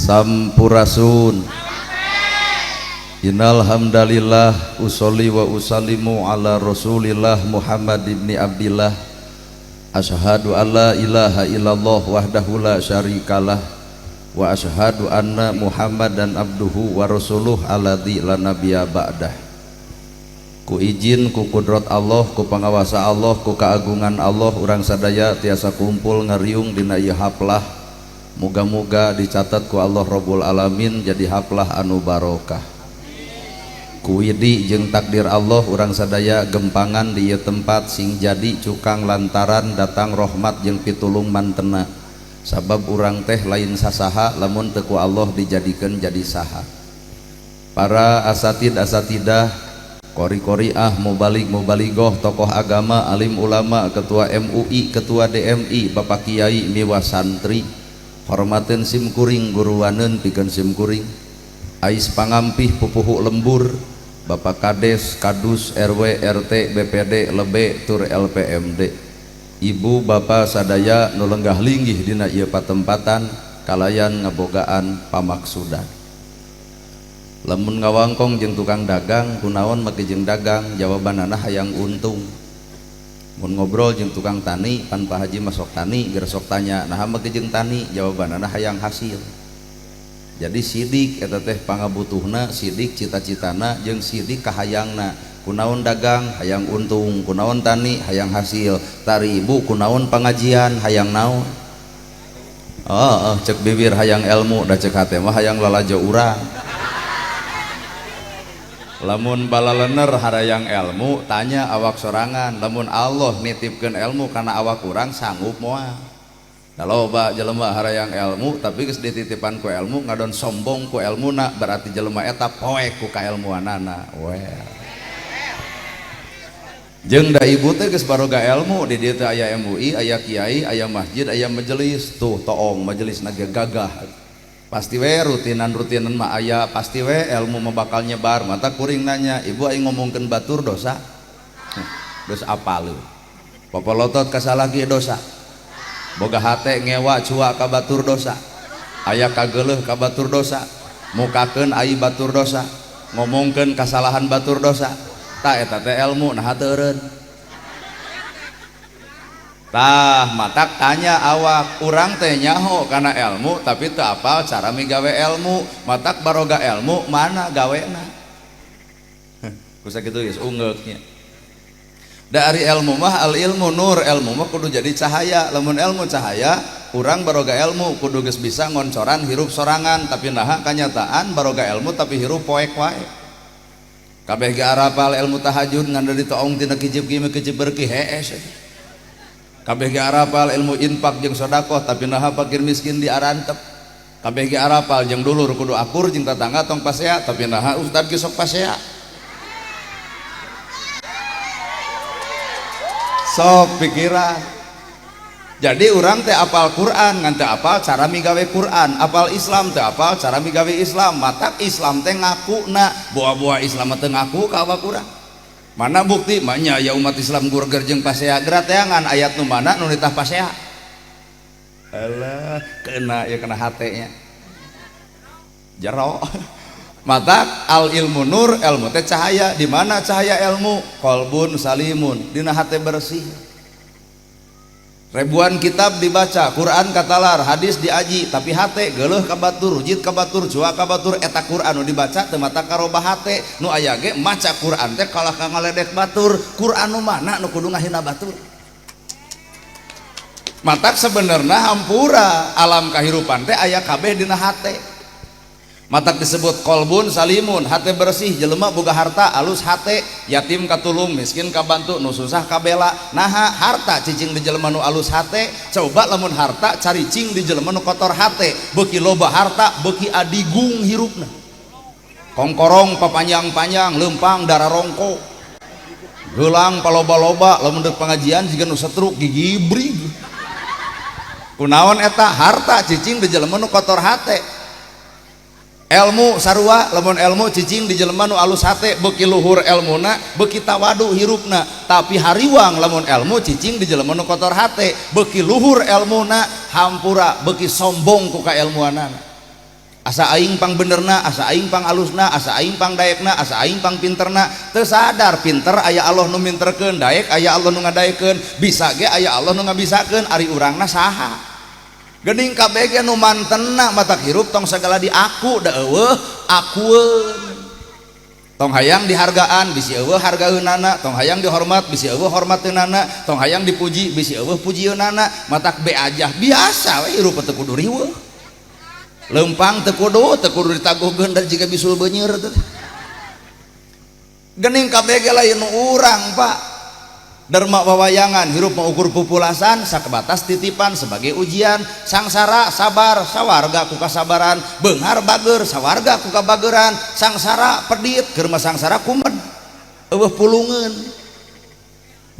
Sampurasun. Innal hamdalillah usolli wa usallimu ala Rasulillah Muhammad ibni Abdillah. Asyhadu alla ilaha illallah wahdahu la syarikalah wa asyhadu anna Muhammadan abduhu wa rasuluh alladzi la nabiyya ba'dah. Ku izin ku kudrat Allah, ku pangawasa Allah, ku keagungan Allah, urang sadaya tiasa kumpul ngariung dina ieu haplah. Muga-muga dicatat ku Allah Rabbul Alamin jadi haplah anu barokah. Ku widi jeung takdir Allah urang sadaya gempangan di ieu tempat sing jadi cukang lantaran datang rahmat jeung pitulung mantena. Sabab urang teh lain sasaha lamun teu ku Allah dijadikeun jadi saha. Para asatid asatidah, qori-qoriah, mubalig mubaligoh, tokoh agama, alim ulama, ketua MUI, ketua DMI, bapak kiai miwa santri, hormateun sim kuring, guruaneun pikeun sim kuring. Ais pangampih pupuhu lembur, bapak kades, kadus, RW, RT, BPD, lebe, tur LPMD. Ibu bapak sadaya nu lenggah linggih dina ieu patempatan kalayan ngabogaan pamaksudan. Lamun ngawangkong jeung tukang dagang, kunaon make jeung dagang, jawabanana hayang untung. Mun ngobrol jeung tukang tani, pan Pak Haji masuk tani, geus sok tanya, naha make jeung tani, jawabanana hayang hasil. Jadi sidik eta teh pangabutuhna, sidik cita-citana jeung sidik kahayangna. Kunaon dagang hayang untung, kunaon tani hayang hasil, tari ibu kunaon pangajian hayang naon. Oh, cek bibir hayang ilmu, da cek hate mah hayang lalajo urang. Lamun balalener harayang ilmu, tanya awak sorangan. Lamun Allah nitipkeun ilmu kana awak urang sanggup moal. Da loba jelema harayang ilmu tapi geus dititipan ku ilmu ngadon sombong ku ilmuna, berarti jelema eta poek ku kailmuanana. Well. Jeung da ibu teh geus baroga ilmu, di dieu teh aya MUI, aya kiai, aya masjid, aya majelis. Tuh toong majelisna ge gagah. Pasti we rutinan-rutinan mah aya, pasti we ilmu mah bakal nyebar. Mata kuring nanya, ibu aing ngomongkeun batur dosa? Dosa apa lu? Popolotot ka salaki dosa. Boga hate ngewa cua ka batur dosa. Aya kageuleuh ka batur dosa. Mukakeun ai batur dosa. Ngomongkeun kasalahan batur dosa. Tah eta teh ilmu naha teu eureun. Tah matak tanya awak urang teh nyaho kana ilmu tapi teu apal cara migawe ilmu. Matak baroga ilmu mana gawena. Ku sakitu geus ungeuknya. Da ari ilmu mah al ilmu nur, ilmu mah kudu jadi cahaya. Lamun ilmu cahaya, urang baroga ilmu kudu geus bisa ngoncoran hirup sorangan, tapi naha kanyataan baroga ilmu tapi hirup poek wae. Kabeh ge arapal ilmu tahajud ngan ditoong tina kijib kieu kijib berki hees. Kabeh ge arapal ilmu infak jeung sedekah tapi naha fakir miskin diarantep. Kabeh ge arapal jeung dulur kudu akur jeung tetangga tong pasea tapi naha ustad ge sok pasea. Sok pikiran. Jadi urang teh apal Quran ngan teu apal cara migawe Quran, apal Islam teu apal cara migawe Islam. Matak Islam teh ngakuna, boa-boa Islam teh ngaku ka awak urang. Mana bukti? Manya ya umat Islam gurger jeung pasea gerateangan ayat nu mana nu nitah pasea. Alah, kena ya kena hatenya. Jero. Matak al ilmu nur, ilmu teh cahaya. Di mana cahaya ilmu? Qalbun salimun, dina hate bersih. Ribuan kitab dibaca, Quran katalar, hadis diaji, tapi hate geuleuh ka batur, rujit ka batur, cua ka batur, eta Quran nu dibaca teu mata karobah hate. Nu aya ge maca Quran teh kalah ka ngaledek batur. Quran nu mana nu kudu ngahina batur? Matak sebenarnya hampura alam kahirupan teh aya kabeh dina hate. Matak disebut kolbun salimun, hate bersih, jelema boga harta alus hate, yatim katulung, miskin kabantu, nu susah kabela. Naha harta cicing di jelema nu alus hate, coba lamun harta caricing di jelema nu kotor hate, beuki loba harta beuki adigung hirupna. Kongkorong papanjang-panjang, leumpang darah rongko. Geulang paloba-loba, lamun deuk pangajian jiga nu setruk gigibrig. Kunaon eta harta cicing di jelema nu kotor hate. Ilmu sarua, lamun ilmu cicing di jelema nu alus hate, beuki luhur elmuna, beuki tawadu hirupna. Tapi hariwang lamun ilmu cicing di jelema nu kotor hate, beuki luhur elmuna, hampura beuki sombong ku kailmuanana. Asa aing pang benerna, asa aing pang alusna, asa aing pang daekna, asa aing pang pinterna. Teu sadar pinter aya Allah nu minterkeun, daek aya Allah nu ngadaekeun, bisa ge aya Allah nu ngabisakeun, ari urangna saha? Geuning kabeh ge nu mantenna matak hirup tong sagala di aku da eueuh akueun. Tong hayang dihargaan bisi eueuh hargaeunana, tong hayang dihormat bisi eueuh hormateunana, tong hayang dipuji bisi eueuh pujieunana, matak be aja biasa we hirup teu kudu riweuh. Lempang teu kudu ditaguhkeun da jiga bisul beuneur teh. Geuning kabeh ge lain nu urang, Pak. Derma wawayangan hirup mah ukur pupulasan sakebatas titipan sebagai ujian, sangsara sabar sawarga ku kasabaran, beunghar bager sawarga ku kabageran, sangsara pedit keur mah sangsara kumed eueuh pulungeun,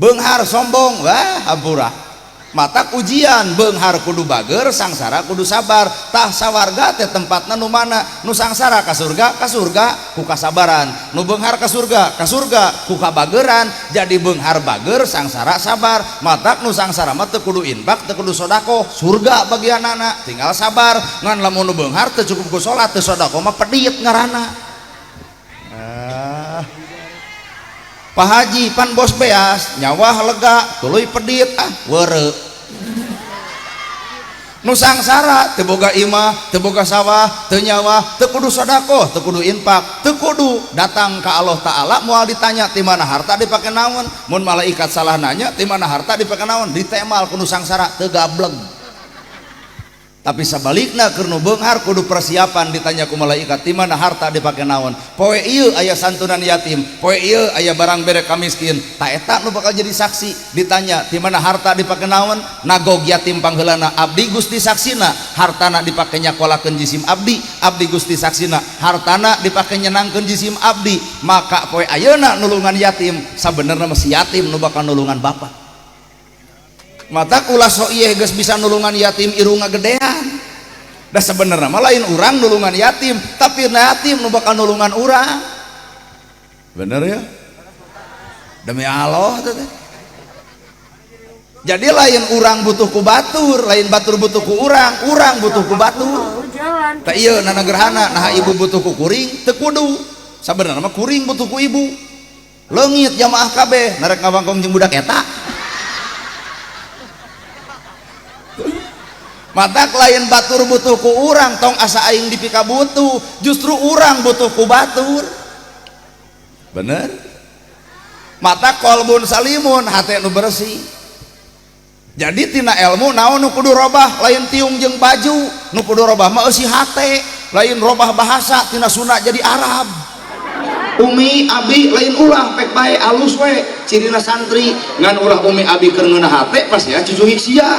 beunghar sombong wah hampura. Matak ujian beunghar kudu bager, sangsara kudu sabar. Tah sawarga teh tempatna nu mana? Nu sangsara ka surga, ka surga ku kasabaran, nu beunghar ka surga, ka surga ku kabageran. Jadi beunghar bager, sangsara sabar. Matak nu sangsara mah teu kudu infak, teu kudu sedekah, surga bagianana, tinggal sabar. Ngan lamun nu beunghar teu cukup ku salat teu sedekah mah pedit ngaranna. Ah. Pak Haji pan bos beas, nyawah lega, tuluy pedit, ah weureu. Nu sangsara teu boga imah, teu boga sawah, teu nyawah, teu kudu sedekah, teu kudu infak, teu kudu datang ka Allah Ta'ala moal ditanya ti mana harta dipake naon. Mun malaikat salah nanya ti mana harta dipake naon, ditemal ku nu sangsara teu gableng. Tapi sabalikna keur nu beunghar kudu persiapan ditanya ku malaikat ti mana harta dipake naon. Poe ieu aya santunan yatim, poe ieu aya barang bere ka miskin, ta eta nu bakal jadi saksi ditanya ti mana harta dipake naon. Nagog yatim pangheulana abdi Gusti saksina, hartana dipake nyakolakeun jisim abdi, abdi Gusti saksina, hartana dipake nyenangkeun jisim abdi. Maka poe ayeuna nulungan yatim, sabenerna mah si yatim nu bakal nulungan bapak. Mata ulah sok ieu geus bisa nulungan yatim irungna gedean. Da sebenarnya mah lain urang nulungan yatim, tapi yatim nu bakal nulungan urang. Bener ya? Demi Allah teh. Jadi lain urang butuh ku batur, lain batur butuh ku urang, urang butuh ku batur. Jalan. Tah ieu nana gerhana, nah ibu butuh ku kuring, teu kudu. Sabenerna mah kuring butuh ku ibu. Leungit jamaah kabeh, narek ngawangkong jeung budak eta. Matak lain batur butuh ku urang, tong asa aing dipika butuh, justru urang butuh ku batur. Bener? Mata kolbun salimun, hate nu bersih. Jadi tina ilmu naon nu kudu robah, lain tiung jeung baju, nu kudu robah mah eusi hate, lain robah bahasa tina Sunda jadi Arab. Umi abi lain ulah pek bae alus we, cirina santri, ngan ulah umi abi keur ngeunah hate pas ya cucuhik sia.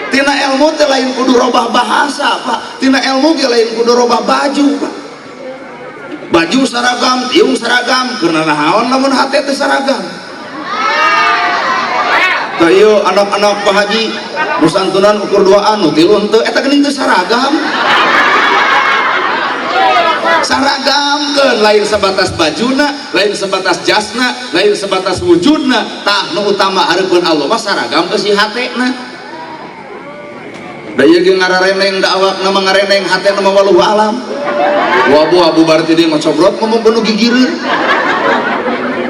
Tina ilmu teh lain kudu robah bahasa, Pak. Tina ilmu ge lain kudu robah baju, Pak. Baju seragam, tiung seragam, keur naon lamun hate teh seragam. Tah ieu anak-anak Pak Haji nu santunan ukur duaan nu tilu henteu, eta geuning teu seragam. Saragamkeun lain sebatas bajuna, lain sebatas jasna, lain sebatas wujudna, tah nu utama hareupeun Allah mah saragam eusi hatena. Da ieu ge ngarareneng da awakna mah ngareneng hatena mah waluhu alam. Wabu-abu berarti dia ngocobrot ngomong kudu gigireun.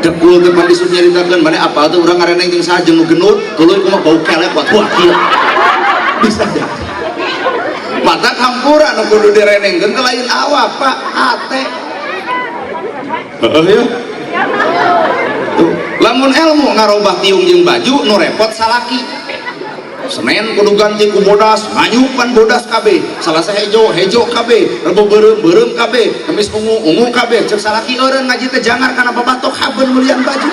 Dekul teh pan disuruh nyaritakeun maneh apal teh urang ngareneng jeung saha jeung nu gendut, tuluy kumaha bau kelek wat wah kieu. Bisa jadi. Mata hampura nu kudu direnengkeun teh lain awak, Pak, hate. Heeh ya. Tuh, lamun ilmu ngarobah tiung jeung baju nu repot salaki. Senin kudu ganti ku bodas, nganyupan bodas kabeh, Salasa hejo, hejo kabeh, Rebo beureum, beureum kabeh, Kamis ungu, ungu kabeh. Cek salaki eureun ngaji teh jangar kana babatok habeun meulian baju.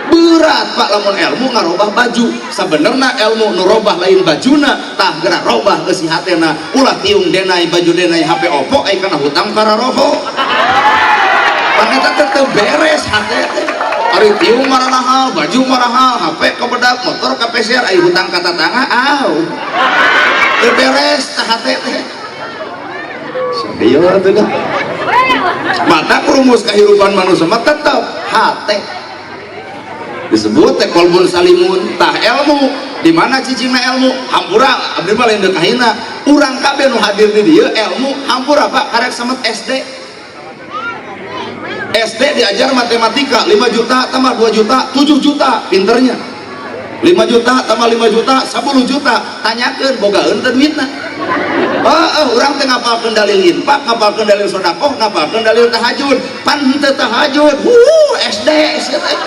Berat Pak lamun ilmu ngarobah baju. Sabenerna ilmu nu robah lain bajuna, tah geura robah eusi hatena. Ulah tiung denai baju denai HP Oppo ai kana hutang para roho. Pan eta teh teu beres hate teh. Ari tiung marahal, baju marahal, HP kebedak, motor kapeser, ai hutang ka tatangga, aw. Teu beres tah hate teh. Sadio atuh dah. Mata rumus kehidupan manusia mah tetep hate. Disebut teh kolbun salimun, tah ilmu. Di mana cicingna ilmu? Hampura abdi mah lain deuk kahina. Urang kabeh nu hadir di dieu ilmu hampura Pak karek samet SD. SD diajar matematika 5 juta tambah 2 juta 7 juta pinternya. 5 juta tambah 5 juta 10 juta, tanyakeun bogaeun teu duitna. Heeh, urang teh ngapalkeun dalil infak, ngapalkeun dalil sedekah, ngapalkeun dalil tahajud, pan henteu tahajud. SD sia teh.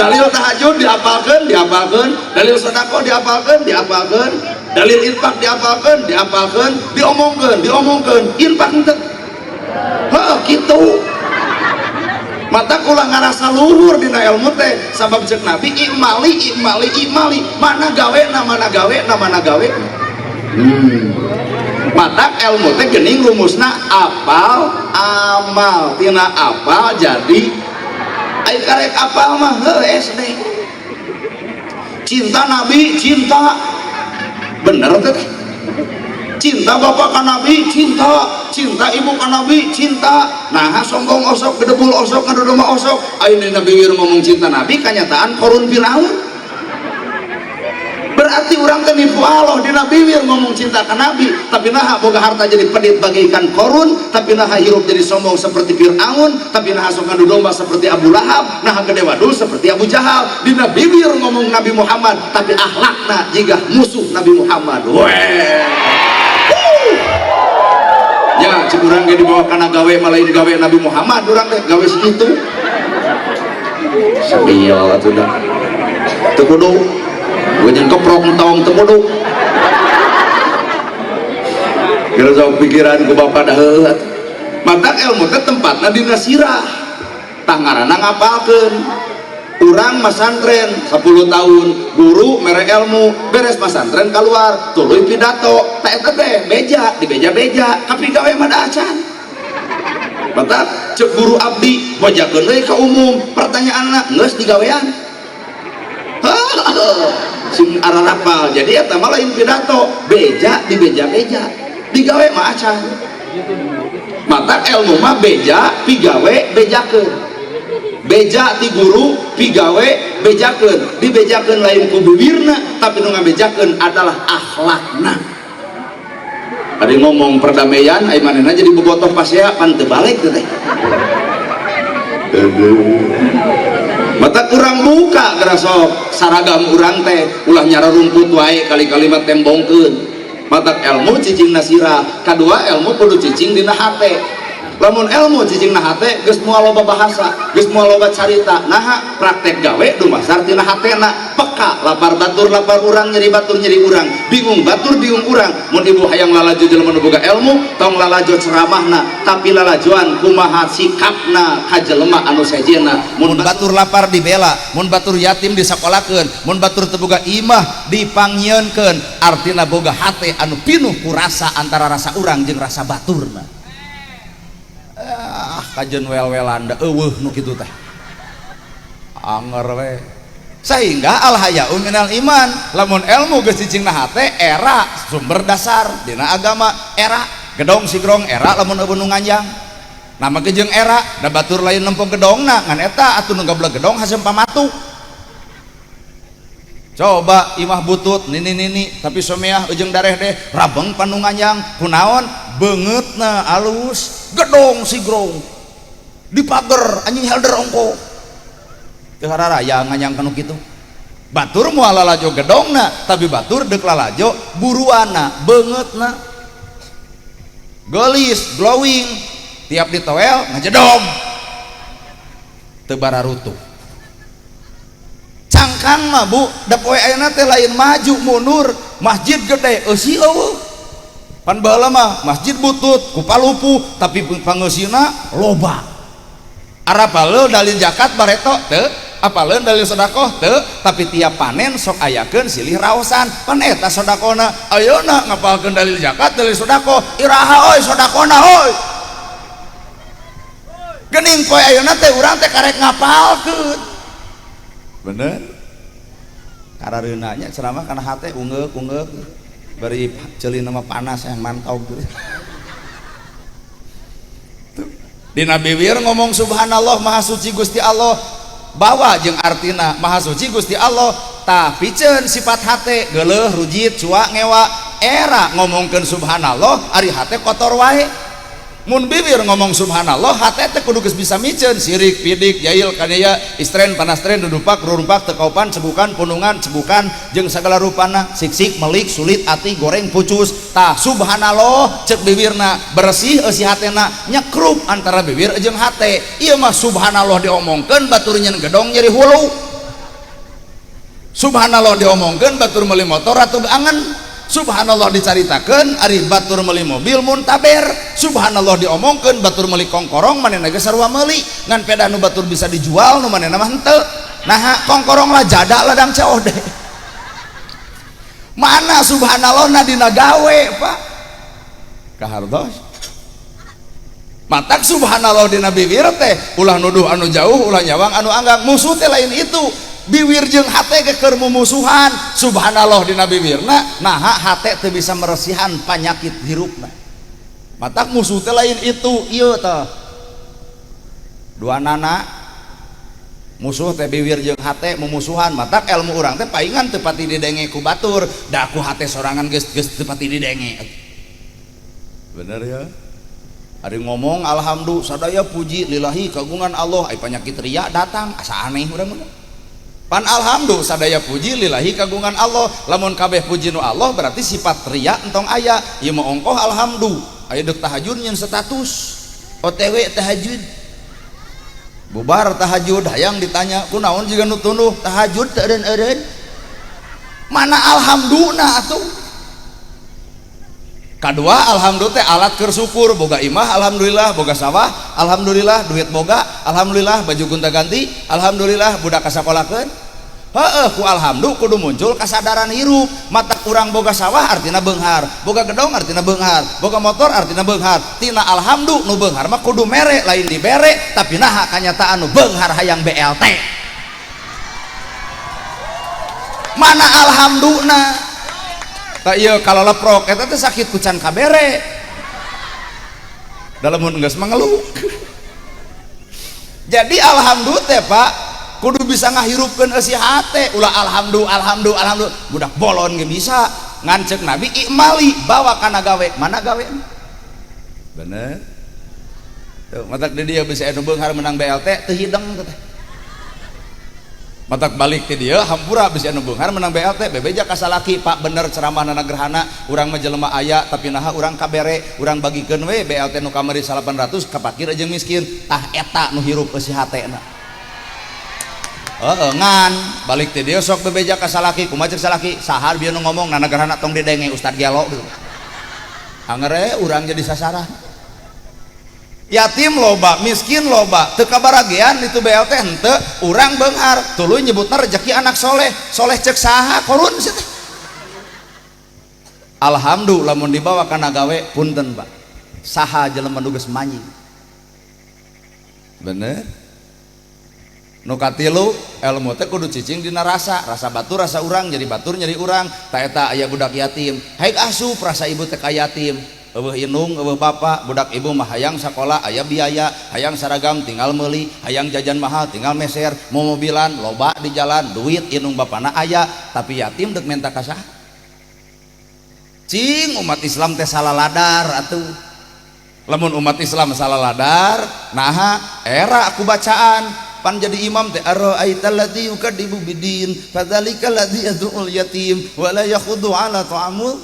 Dalil tahajud diapalkeun, diapalkeun, dalil sedekah diapalkeun, diapalkeun, dalil infak diapalkeun, diapalkeun, diomongkeun, diomongkeun, infak henteu. Heeh, kitu. Mata ulah ngarasa luhur dina ilmu teh, sabab cek Nabi imali imali imali, mana gawena mana gawena mana gawena. Mata ilmu teh geuning rumusna apal amal, tina apal jadi ai karek apal mah heuh SD. Cinta Nabi cinta, bener teh. Cinta bapak ka Nabi cinta, cinta ibu ka Nabi cinta. Nah sombong osok, gedebul osok, ngadu osok. Ayo dina bibir ngomong cinta Nabi, kenyataan korun Firaun. Berarti urang teh nipu Allah, dina bibir ngomong cinta ka Nabi, tapi nah boga harta jadi pedit bagaikan korun, tapi nah hirup jadi sombong seperti Firaun, tapi nah sok ngadu domba seperti Abu Lahab, nah gede wadul seperti Abu Jahal. Dina bibir ngomong Nabi Muhammad, tapi akhlakna jiga musuh Nabi Muhammad. Weh. Ya, cek urang ge dibawa kana gawe malain gawe Nabi Muhammad, urang teh gawe segitu. Sedih atuh dah. Teu kudu jeung keprok entong teu kudu. Geus sok pikiran ku bapak dah heueuh atuh. Matak ilmu teh tempatna dina sirah. Tah ngaranna ngapalkeun. Urang masantren 10 tahun, guru mere ilmu, beres masantren keluar, tuluy pidato, tah eta teh beja, dibeja-beja, tapi gawe mah da acan. Matak cek guru abdi bojakeun deui ka umum, pertanyaanna geus digawean. Sing ararapal, jadi eta mah lain pidato, beja dibeja-beja, digawe mah acan. Matak ilmu mah beja, pigawe, bejakeun. Beja ti guru, pigawe, bejakeun. Dibejakeun lain ku bibirna, tapi nu ngabejakeun adalah akhlakna. Ada ngomong perdamaian, ai manehna jadi bobotoh pasea pan teu balik teh. Mata kurang buka geura sok saragam urang teh ulah nyara rumput wae kali-kali mah tembongkeun. Mata ilmu cicing na sirah, kadua ilmu kudu cicing dina hate. Lamun ilmu cicing na hate geus moal loba bahasa, geus moal loba carita. Naha praktek gawe dumasar tina hatena, peka lapar batur lapar urang, nyeri batur nyeri urang, bingung batur bingung urang. Mun ibu hayang lalajo jelema nu boga ilmu, tong lalajo ceramahna, tapi lalajoan kumaha sikapna ka jelema anu sejenna. Mun batur lapar dibela, mun batur yatim disakolakeun, mun batur teu boga imah dipangnyieunkeun, artina boga hate anu pinuh ku rasa antara rasa urang jeung rasa baturna. Ah, kajen wel-welan da eueuh nu kitu teh. Anger we. Sehingga al haya'u minal iman, lamun ilmu geus cicing na hate era sumber dasar dina agama, era gedong sigrong era lamun eueuh nu nganjang. Nama ge jeung era da batur lain nempo gedongna ngan eta atuh nu gablek gedong hasem pamatu. Coba imah butut nini-nini tapi someah ujung dareh deh rabeng panu nganjang kunaon beungeutna alus gedong sigrong dipager anjing helder ongko teu hararaya nganjang kanu kitu. Batur moal lalajo gedongna tapi batur deuk lalajo buruana beungeutna geulis glowing tiap ditoel ngajedog teu bararutuh. Cangkang mah bu da poe ayeuna teh lain maju mundur, masjid gede eusi eueuh. Pan baheula mah masjid butut ku palupuh tapi pangeusina loba. Arapaleun dalil zakat bareto teu, apaleun dalil sedekah teu, tapi tiap panen sok ayakeun silih raosan. Pan eta sedekahna. Ayeuna ngapalkeun dalil zakat, dalil sedekah, iraha oi sedekahna oi. Geuning poe ayeuna teh urang teh karek ngapalkeun. Bener? Karareunanya ceramah kana hate ungeuk-ungeuk bari ceuli nama panas yang mantau gitu. Dina bibir ngomong subhanallah maha suci Gusti Allah, bawa jeung artina maha suci Gusti Allah Tah piceun sifat hate geuleuh rujit cuak ngewa era ngomongkeun subhanallah ari hate kotor wae. Mun bibir ngomong subhanallah hate teh kudu geus bisa miceun sirik pidik jail kaniaya istren panastren dudupak rurumpak tekaupan cebukan punungan cebukan jeung sagala rupana siksik melik sulit ati goreng pucus. Tah subhanallah cek bibirna bersih eusi hatena nyekrup antara bibir jeung hate. Ieu mah subhanallah diomongkeun batur nyen gedong nyeri hulu, subhanallah diomongkeun batur meuli motor atau angen, subhanallah dicaritakeun ari batur meuli mobil muntaber, subhanallah diomongkeun batur meuli kongkorong manehna geus sarua meuli ngan peda nu batur bisa dijual nu manehna mah henteu. Nah kongkorong lah jada ladang COD. Mana subhanallah na dina gawe Pak kahartos. Matak subhanallah dina bibir teh ulah nuduh anu jauh ulah nyawang anu anggang. Musuh teh lain itu bibir jeung hate ge keur mumusuhan. Subhanallah dina bibirna naha hate teu bisa meresihan panyakit hirupna. Matak musuh teh lain itu ieu teh dua nana musuh teh bibir jeung hate mumusuhan. Matak ilmu urang teh paingan teu pati didenge ku batur da ku hate sorangan geus geus teu pati didenge. Bener ya? Ari ngomong alhamdulillah sadaya puji lillahi kagungan Allah ai panyakit riya datang asa aneh urang mah. Pan alhamdulillah sadaya puji lillahi kagungan Allah, lamun kabeh puji nu Allah berarti sifat riya entong aya. Ieu mah ongkoh alhamdulillah aya deuk tahajud nyeun status OTW tahajud bubar tahajud hayang ditanya kunaon jiga nu tunduh tahajud teu eureun-eureun mana alhamdulillah atuh. Kadua alhamdulillah teh alat keur syukur, boga imah alhamdulillah, boga sawah alhamdulillah, duit boga alhamdulillah, baju gonta-ganti alhamdulillah, budak kasakolakeun. Heeh ku alhamdulillah kudu muncul kasadaran hirup. Mata kurang boga sawah artina beunghar, boga gedong artina beunghar, boga motor artina beunghar. Tina alhamdulillah nu beunghar mah kudu mere lain dibere, tapi naha kanyataan nu beunghar hayang BLT. Mana alhamdulillah? Tak iya kalau leprok eta teh sakit ku can kabere. Dalam mun geus mengeluh. Jadi alhamdulillah teh Pak kudu bisa ngahirupkeun eusi hate, ulah alhamdulillah alhamdulillah alhamdulillah budak bolon ge bisa. Ngan ceuk Nabi ikmali bawa kana gawe, mana gawe? Bener. Tuh matak di dieu bisa anu beunghar menang BLT teu hideng teh. Matak balik ti dieu hampura bisa anu beunghar menang BLT bebeja ka salaki Pak bener ceramah nana gerhana urang mah jelema aya tapi naha urang kabere urang bagikeun we BLT nu kamari 800 ka fakir jeung miskin. Tah eta nu hirup eusi hatena. Heeh ngan balik ti dieu sok bebeja ka salaki kumaha ceuk salaki sahar bieu nu ngomong nana gerhana tong didenge Ustad gelo gitu. Angere urang jadi sasaran. Yatim loba, miskin loba, teu kabaragean itu BLT henteu, urang beunghar, tuluy nyebutna rezeki anak soleh, soleh ceuk saha korun sih teh. Alhamdulillah lamun dibawa kana gawe punten Pak. Saha jelema nu geus manjing. Bener? Nu katilu ilmu teh kudu cicing dina rasa, rasa batur rasa urang jadi batur nyeri urang, ta eta aya budak yatim, haik asup rasa ibu teh ka yatim. Eueuh indung eueuh bapa, budak ibu mah hayang sakola aya biaya, hayang saragam tinggal meuli, hayang jajan mahal tinggal meser, momobilan loba di jalan, duit indung bapana aya, tapi yatim deuk menta ka saha? Cing umat Islam teh salah ladar atuh. Lamun umat Islam salah ladar, naha era aku bacaan pan jadi imam teh ara'aital ladzi yukadzibu bidin fadzalikal ladzi yad'ul yatim wa la yakhuddu ala ta'amul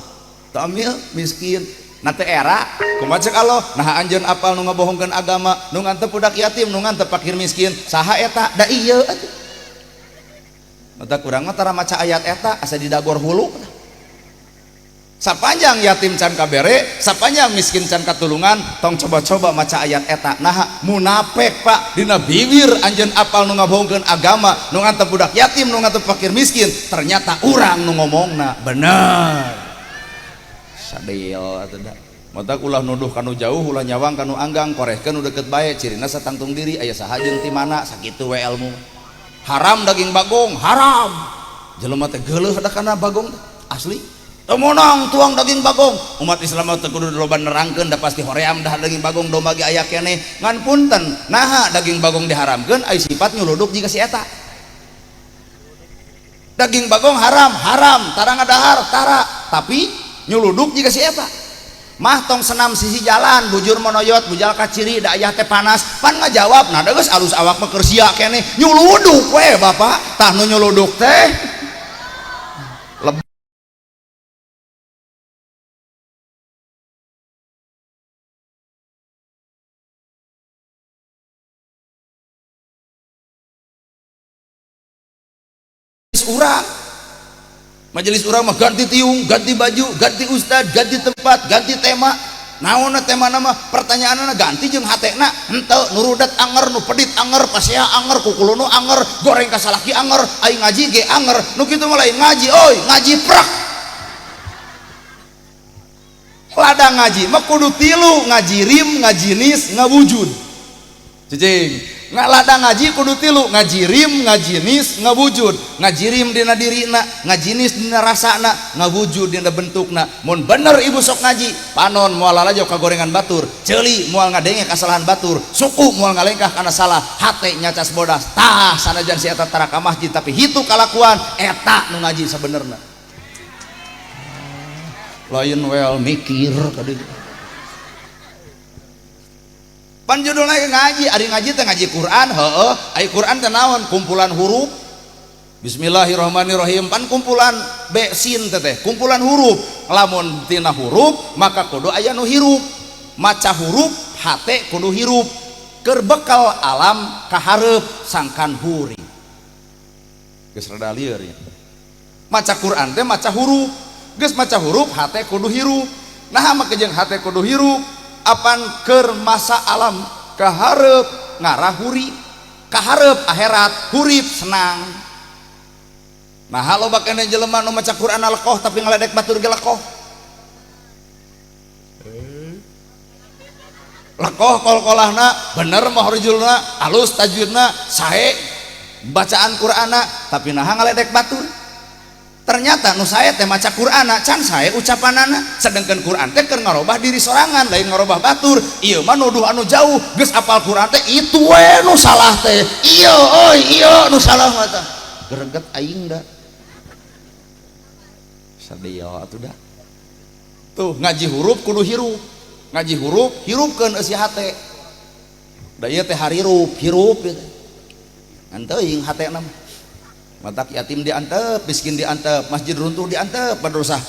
ta'amil miskin. Nah teh era kumaha ceuk Allah naha anjeun apal nu ngabohongkeun agama nu ngantep budak yatim nu ngantep fakir miskin saha eta da ieu atuh. Mata kurang mah tara maca ayat eta asa didagor hulu. Sapanjang yatim can kabere, sapanjang miskin can katulungan, tong coba-coba maca ayat eta. Naha munafik Pak dina bibir anjeun apal nu ngabohongkeun agama nu ngantep budak yatim nu ngantep fakir miskin, ternyata urang nu ngomongna bener. Sadil atuh da. Matak ulah nuduh kanu jauh, ulah nyawang kanu anggang, korehkeun nu deket bae, cirina satangtung diri aya saha jeung ti mana, sakitu we ilmu. Haram daging bagong, haram. Jelema teh geuleuh da kana bagong asli. Teu meunang tuang daging bagong. Umat Islam mah teu kudu loba nerangkeun da pasti hoream dah daging bagong domba ge aya keneh. Ngan punten, naha daging bagong diharamkeun ai sifat nyuluduk jiga si eta. Daging bagong haram, haram, tara ngadahar, tara, tapi nyuluduk jiga si eta. Mah tong senam sisi jalan, bujur monoyot, bujal kaciri, da ayah teh panas, pan ngajawab, nah geus alus awak mah keur sia keneh, nyuluduk we bapak, tah nu nyuluduk teh. Urang majelis urang mah ganti tiung, ganti baju, ganti ustad, ganti tempat, ganti tema. Naonna tema nama pertanyaanna ganti jeung hatena henteu nu rudet anger, nu pedit anger, pasea anger, kukulunu anger, goreng ka salaki anger, aing ngaji ge anger, nu kitu mah lain ngaji oi, ngaji prak. Ladang ngaji mah kudu tilu, ngaji rim, ngaji nis, ngawujud. Cicing. Nggak ladang ngaji kudu tilu, ngaji rim, ngaji nis, ngawujud. Ngaji rim dina dirina, ngaji nis dina rasana, ngawujud dina bentukna. Mun bener ibu sok ngaji, panon moal lalajo ka gorengan batur, ceuli moal ngadenge kasalahan batur, suku moal ngalengkah kana salah, hate nyacas bodas. Tah sanajan si eta tara ka masjid tapi hitu kalakuan eta nu ngaji sabenerna. Lain well mikir kadieu. Pan judulna ngaji, ari ngaji teh ngaji Quran, heueuh, ari Quran teh naon? Kumpulan huruf. Bismillahirrahmanirrahim, pan kumpulan B sin teh teh, kumpulan huruf. Lamun tina huruf maka kudu aya nu hirup. Maca huruf hate kudu hirup. Keur bekal alam kahareup sangkan huri. Geus rada lieur ya. Maca Quran teh maca huruf. Geus maca huruf hate kudu hirup. Nah make jeung hate kudu hirup. Apan keur masa alam kahareup ngarah hurip, kahareup akhirat hurip senang. Nah loba keneh jelema nu maca Quran lekoh tapi ngaledek batur ge lekoh. Lekoh kol-kolahna bener mahrijulna alus tajwidna sae bacaan Qur'anna tapi naha ngaledek batur. Ternyata nu sae teh maca Qur'anna can sae ucapanana, sedangkan Qur'an teh keur ngarobah diri sorangan lain ngarobah batur. Ieu mah nuduh anu jauh, geus apal Qur'an teh itu we nu salah teh. Ieu euy ieu nu salah mah tah. Greget aing da. Sadio atuh da. Tuh ngaji huruf kudu hirup. Ngaji huruf hirupkeun eusi hate. Da ieu teh harirup, hirup ieu teh. Ngan teuing hatena mah. Matak yatim diantep, miskin diantep, masjid runtuh diantep, madrasah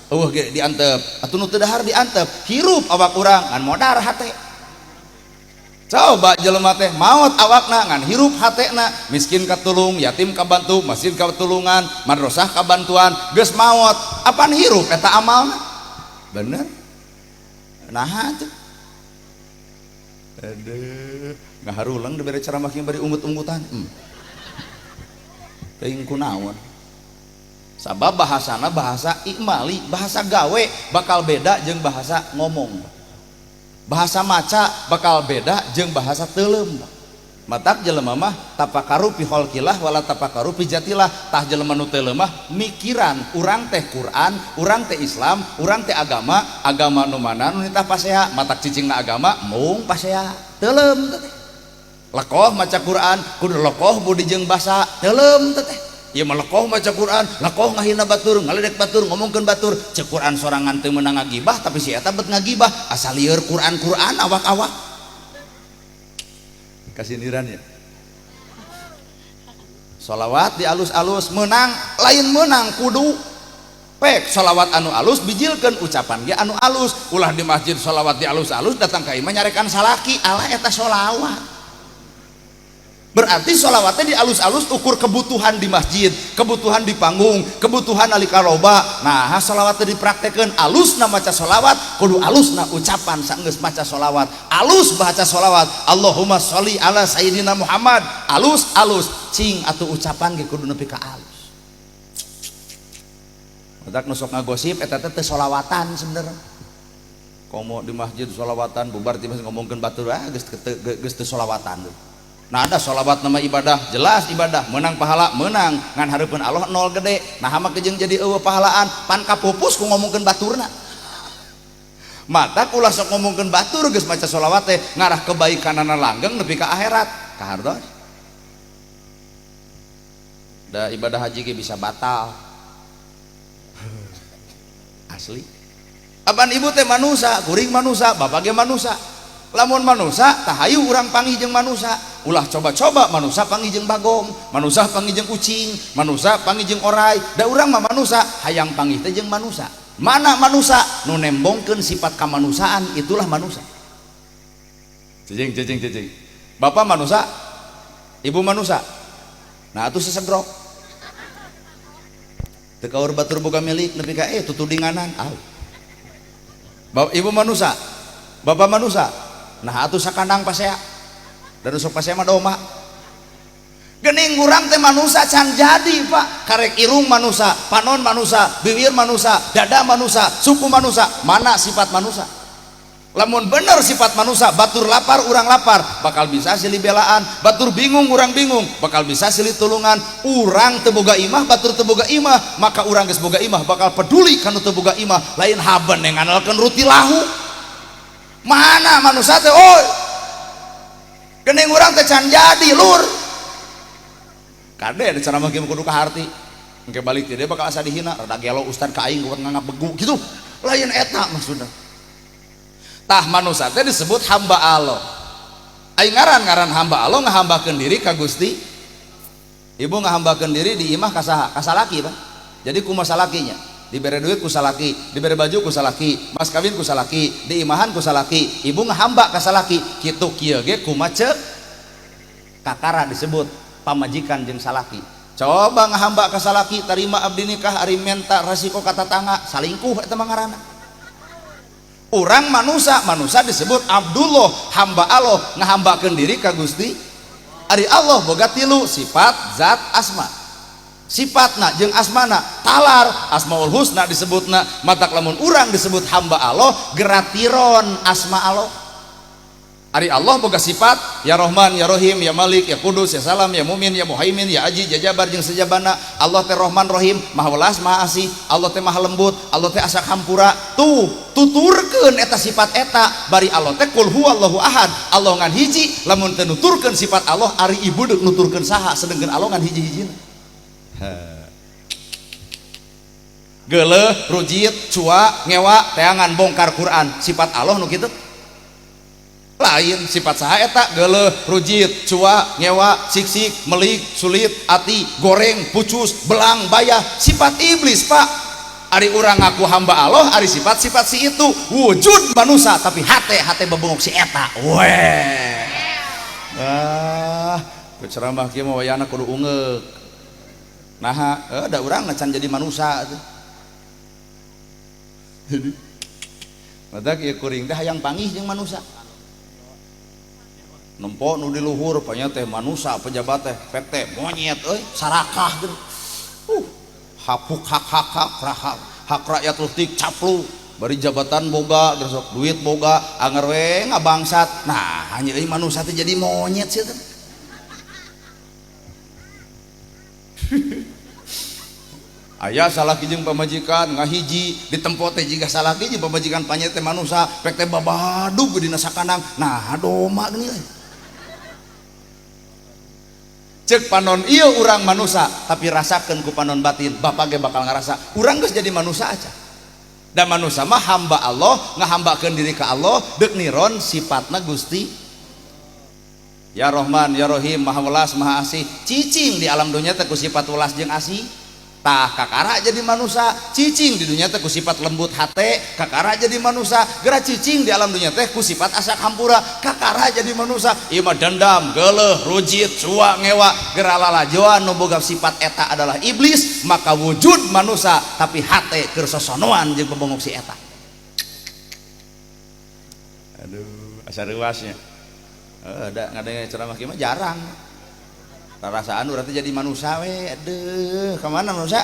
eueuh ge diantep, atuh nu teu dahar diantep, hirup awak urang ngan modar hate. Coba jelema teh maot awakna ngan hirup hatena, miskin katulung, yatim kabantu, masjid katulungan, madrasah kabantuan, geus maot, apan hirup eta amalna? Bener? Naha tuh? Aduh, ngaharulang dibere ceramah kieu bari ungut-ungutan. Teuing kunaon. Sabab bahasana bahasa ikmali, bahasa gawe bakal beda jeung bahasa ngomong. Bahasa maca bakal beda jeung bahasa teuleum. Matak jelema mah tafakaru fi khalqillah wala tafakaru fi jatilah. Tah jelema nu teuleum mah mikiran urang teh Quran, urang teh Islam, urang teh agama, agama nu mana nu nitah pasea, matak cicingna agama mung pasea. Teuleum teh. Lekoh maca Quran, kudu lekoh budi jeung basa, teuleum teh. Ieu mah lekoh maca Quran, lekoh ngahina batur, ngaledek batur, ngomongkeun batur. Ceuk Quran sorangan teu meunang ngagibah, tapi si eta bet ngagibah, asal lieur Quran-Quran awak-awak. Kasindiran ya. Sholawat di alus-alus menang, lain menang kudu pek sholawat anu alus bijilkeun ucapan ge anu alus. Ulah di masjid sholawat di alus-alus datang ka imah nyarekan salaki, alah eta sholawat. Berarti sholawatnya di alus-alus ukur kebutuhan di masjid, kebutuhan di panggung, kebutuhan nalika loba. Nah, sholawatnya dipraktekeun alusna maca sholawat, kudu alusna ucapan saenggeus maca sholawat. Alus baca sholawat, Allahumma sholli ala sayyidina Muhammad. Alus-alus cing atuh ucapan ge kudu nepi ka alus. Matak nu sok ngagosip eta teh teu sholawatan sebenarnya. Komo di masjid sholawatan bubar tiba ngomongkeun batur, ah geus teu sholawatan. Nah ada sholawat nama ibadah, jelas ibadah, menang pahala, menang ngan hareupeun Allah nol gede. Nah mah kejeng jadi eueuh pahalaan, pan kapupus ku ngomongkeun baturna. Mata ulah sok ngomongkeun batur geus maca sholawat teh ngarah kebaikanana langgeng nepi ka akhirat. Kahartos. Da ibadah haji ge bisa batal. Asli. Apan ibu teh manusa, kuring manusa, bapak ge manusa. Lamun manusa, tah hayu urang panggih jeung manusa. Ulah coba-coba manusa panggih jeung bagong, manusa panggih jeung ucing, manusa panggih jeung orai. Da urang mah manusa, hayang panggih teh jeung manusa. Mana manusa nu nembongkeun sifat kamanusiaan, itulah manusa. Cicing cicing cicing. Bapak manusa, ibu manusa. Nah atuh sesegro. Teu kaur batur boga milik nepi ka tutudinganan. Au. Bapak ibu manusa, bapak manusa. Nah atuh sakandang pasea. Dan usuk pasea mah doma. Gening urang teh manusa can jadi pak. Karek irung manusa, panon manusa, bibir manusa, dada manusa, suku manusa. Mana sifat manusa? Lamun bener sifat manusa, batur lapar urang lapar, bakal bisa silih belaan. Batur bingung urang bingung, bakal bisa silih tulungan. Urang teu boga imah, batur teu boga imah, maka urang geus boga imah bakal peduli kanu teu boga imah. Lain haben yang ngandalkeun ruti lahu. Mana manusa teh oi? Gening urang teh can jadi lur. Kade ada ceramah kieu kudu kaharti. Engke balik ti dia bakal asa dihina, rada gelo ustad ka aing kuat nganggap begu gitu. Lain eta maksudna. Tah manusa teh disebut hamba Allah. Ai ngaran-ngaran hamba Allah ngahambakeun diri ka Gusti. Ibu ngahambakeun diri di imah ka saha? Ka salaki, Pak. Jadi kumaha salakinya? Dibere duit ku salaki, dibere baju ku salaki, mas kawin ku salaki, diimahan ku salaki. Ibu ngahamba ka salaki. Kitu kieu ge kumaha ceuk? Kakara disebut pamajikan jeung salaki. Coba ngahamba ka salaki, tarima abdi nikah ari menta resiko ka tatangga, salingkuh eta mah ngaranna. Urang manusa, manusa disebut Abdullah, hamba Allah, ngahambakeun diri ka Gusti. Ari Allah boga tilu sifat, zat, asma. Sifatna jeung asmana talar, asmaul husna disebutna. Matak lamun urang disebut hamba Allah, geratiron asma Allah. Ari Allah boga sifat ya Rahman, ya Rahim, ya Malik, ya Kudus, ya Salam, ya Mumin, ya Muhaimin, ya Aji, ya Jabar jeung sejabana. Allah teh Rahman Rahim, Maha welas, Maha Asih. Allah teh Maha lembut, Allah teh asak hampura. Tuh, tuturkeun eta sifat eta. Bari Allah teh kul huwallahu ahad. Allah ngan hiji, lamun teu nuturkeun sifat Allah ari ibu deuk nuturkeun saha sedengkeun Allah ngan hiji-hijina. Geuleuh, rujit, cua, ngewa, teangan bongkar Quran, sifat Allah nu kitu. Lain sifat saha eta geuleuh, rujit, cua, ngewa, siksik, melik, sulit, ati, goreng, pucus, belang, bayah, sifat iblis, Pak. Ari urang ngaku hamba Allah, ari sifat-sifat si itu wujud manusia tapi hate bebengok si eta. Weh. Ah, ceramah kieu mah wayahna kudu ungeuk. Naha, da urang can jadi manusia atuh. Jadi matak ieu kuring teh hayang panggih jeung manusia. Nempo nu di luhur panya teh manusa pejabat teh PT monyet euy sarakah gitu. Hapuk hak hak hak hak hak rakyat leutik caplu bari jabatan boga geus duit boga anger we ngabangsat. Nah, hanya euy manusa teh jadi monyet sih teh. Aya salaki jeung pamajikan ngahiji ditempo teh jiga salaki jeung pamajikan panyet teh manusa pek teh babadug dina sakanang. Nah, doma geuning euy. Cek panon ieu urang manusa tapi rasakeun ku panon batin bapak ge bakal ngarasa urang geus jadi manusa aja. Da manusa mah hamba Allah ngahambakeun diri ka Allah deuk niron sifatna Gusti. Ya Rahman ya Rahim Maha welas Maha Asih. Cicing di alam dunya teh ku sifat welas jeung asih. Tah kakara jadi manusa, cicing di dunia teh ku sifat lembut hate, kakara jadi manusa. Geura cicing di alam dunia teh ku sifat asak hampura, kakara jadi manusa. Ieu mah dendam, geuleuh, rujit, cua, ngewa, geura lalajoan nu boga sifat eta adalah iblis, maka wujud manusa tapi hate keur sosonoan jeung pembongok si eta. Aduh, asa reuasnya. Da ngadenge ceramah kieu mah jarang. Perasaan urang teh jadi manusa we, aduh, ka mana manusa?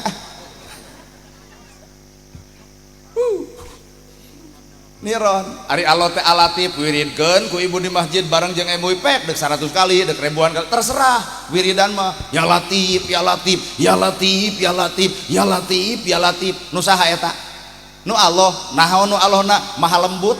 Niron, ari Allah teh alatif wiridkeun ku ibu di masjid bareng jeung MUI pek deuk 100 kali, deuk ribuan kali, terserah wiridan mah. Ya Latif, ya Latif, ya Latif, ya Latif, ya Latif, ya Latif. Nu saha eta? Nu Allah, naon nu Allahna maha lembut.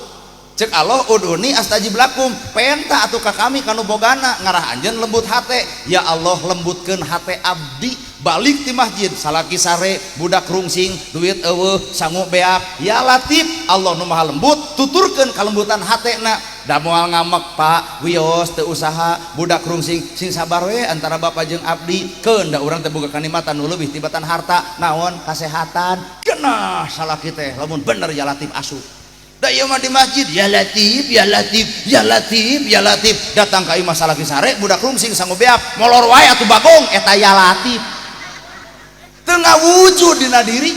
Cek Allah uduni astajib lakum, penta atuh ka kami kanu bogana ngarah anjeun lembut hate. Ya Allah lembutkeun hate abdi, Balik ti masjid salaki sare, budak rungsing, duit eueuh, sangu beak. Ya Latif, Allah nu maha lembut, tuturkeun kalembutan hatena. Da moal ngamek, Pak, wios teu usaha, budak rungsing, sing sabar we antara bapak jeung abdi. Keun da urang teh boga kanikmatan nu leuwih tibatan harta, naon kasehatan. Genah salaki teh lamun bener ya Latif asup. Da ieu mah di masjid ya Latif, ya Latif, ya Latif, ya Latif. Datang ka imah salaki sare, budak rungsing, sangu beak, molor wae atuh bagong eta ya Latif. Teu ngawujud dina diri.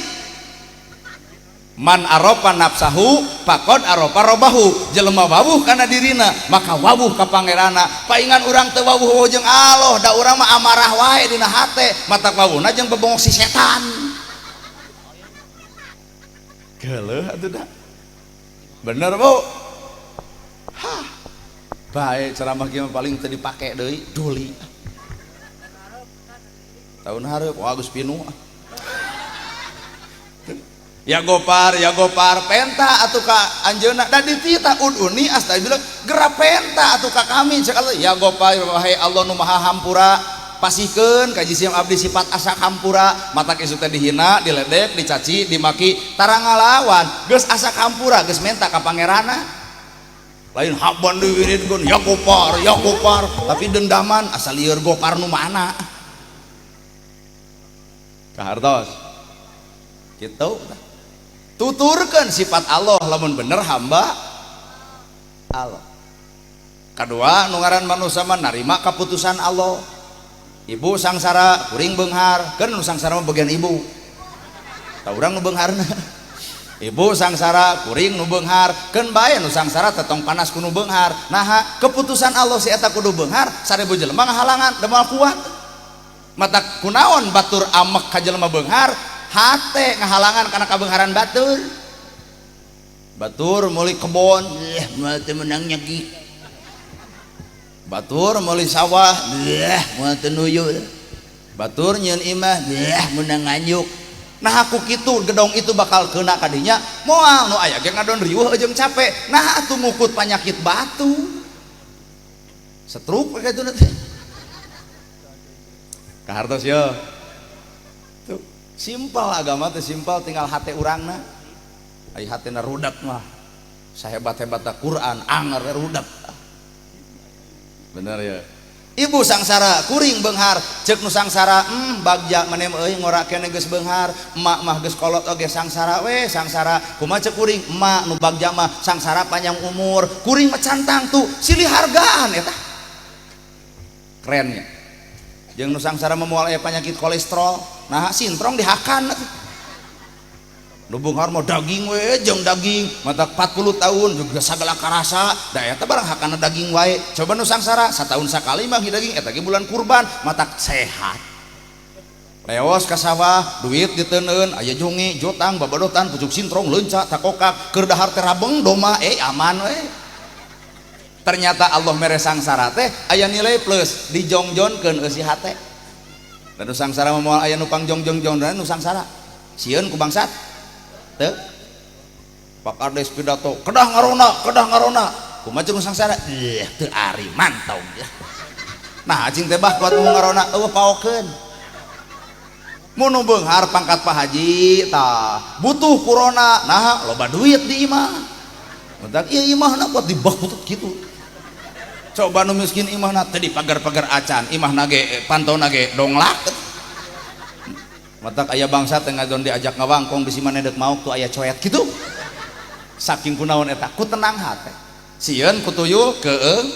Man arofa nafsahu faqad arofa robahu. Jelema wawuh kana dirina maka wawuh ka pangeranna. Paingan urang teu wawuh jeung Allah, da urang mah amarah wae dina hate, matak wawuhna jeung bebongok si setan. Geuleuh atuh da. Bener Bu? Hah. Bae ceramah kieu paling teu dipake deui, duli. Tahun hareup wah geus pinuh. Ya Gopar, ya Gopar, penta atuh ka anjeunna. Da ditita uduni astagfirullah, geura penta atuh ka kami cek Allah. Ya Gopar, wahai Allah nu maha hampura, pasihkeun ka jisim abdi sifat asa hampura. Matak isuk teh dihina, diledek, dicaci, dimaki, tara ngalawan, geus asa hampura, geus menta ka pangeranna. Lain haban diwiridkeun ya Gopar, ya Gopar, tapi dendaman asa lieur Gopar nu mana. Kahartos. Gitu. Tuturkan sifat Allah lamun bener hamba Allah. Kedua, nu ngaran manusia mah narima keputusan Allah. Ibu sangsara, kuring beunghar, keun nu sangsara mah bagian ibu. Tah urang nu beungharna. Ibu sangsara, kuring nu beunghar, keun bae nu sangsara tetong panas ku nu beunghar. Naha keputusan Allah si eta kudu beunghar, 1000 jelema ngahalangan da moal kuat. Mata kunaon batur amek ka jelema beunghar, hate ngahalangan kana kabeungharan batur. Batur meuli kebon, moal teu meunang nyegi. Batur meuli sawah, moal teu nuyul. Batur nyieun imah, meunang nganjuk. Nah aku kitu gedong itu bakal kena kadinya moal nu aya ge ngadon riweuh jeung capek. Nah atuh ngukut panyakit batu. Setruk kayak itu nanti. Kahartos yo. Tuh, simpel agama teh simpel, tinggal hate urangna. Ai hatena rudat mah. Sahebat-hebatna Quran anger rudat. Bener ya. Ibu sangsara, kuring beunghar, ceuk nu sangsara, bagja maneh euy ngora keneh geus beunghar, emak mah geus kolot oge sangsara we, sangsara. Kumaha ceuk kuring? Emak nu bagja mah sangsara panjang umur, kuring mah cantang tuh, silih hargaan eta. Kerennya. Jeung nu sangsara mah moal aya penyakit kolesterol, nah sintrong dihakan atuh. Nu beunghar mah daging we jeung daging, mata 40 tahun juga sagala karasa, da eta barang hakana daging wae. Coba nu sangsara satahun sakali mah daging eta ge bulan kurban, mata sehat. Leos ka sawah, duit diteunkeun, aya jungi, jotang, babadotan, pucuk sintrong, leunca, takokak, keur dahar teh rabeng doma, aman we. Ternyata Allah mere sangsara teh aya nilai plus, dijongjonkeun eusi hate. Da nu sangsara mah moal aya nu pangjong-jong-jong nu sangsara. Sieun ku bangsat. Teu. Pak Kades pidato, kedah ngarona, kedah ngarona. Kumaha jeung nu sangsara? Ih, teu ari mantau. Nah, acing teh bah kuat mu ngarona, eueuh paokeun. Mun nu beunghar pangkat Pak Haji tah, butuh corona, nah loba duit di imah. Mentak ieu imahna kuat dibakutut kitu. Coba nu miskin imahna teu dipagar-pagar acan, imahna ge pantona ge donglak. Matak aya bangsa teh ngadon diajak ngawangkong bisi maneh deuk maok tuh aya coet kitu. Saking kunaon eta ku tenang hate. Sieun ku tuyul keung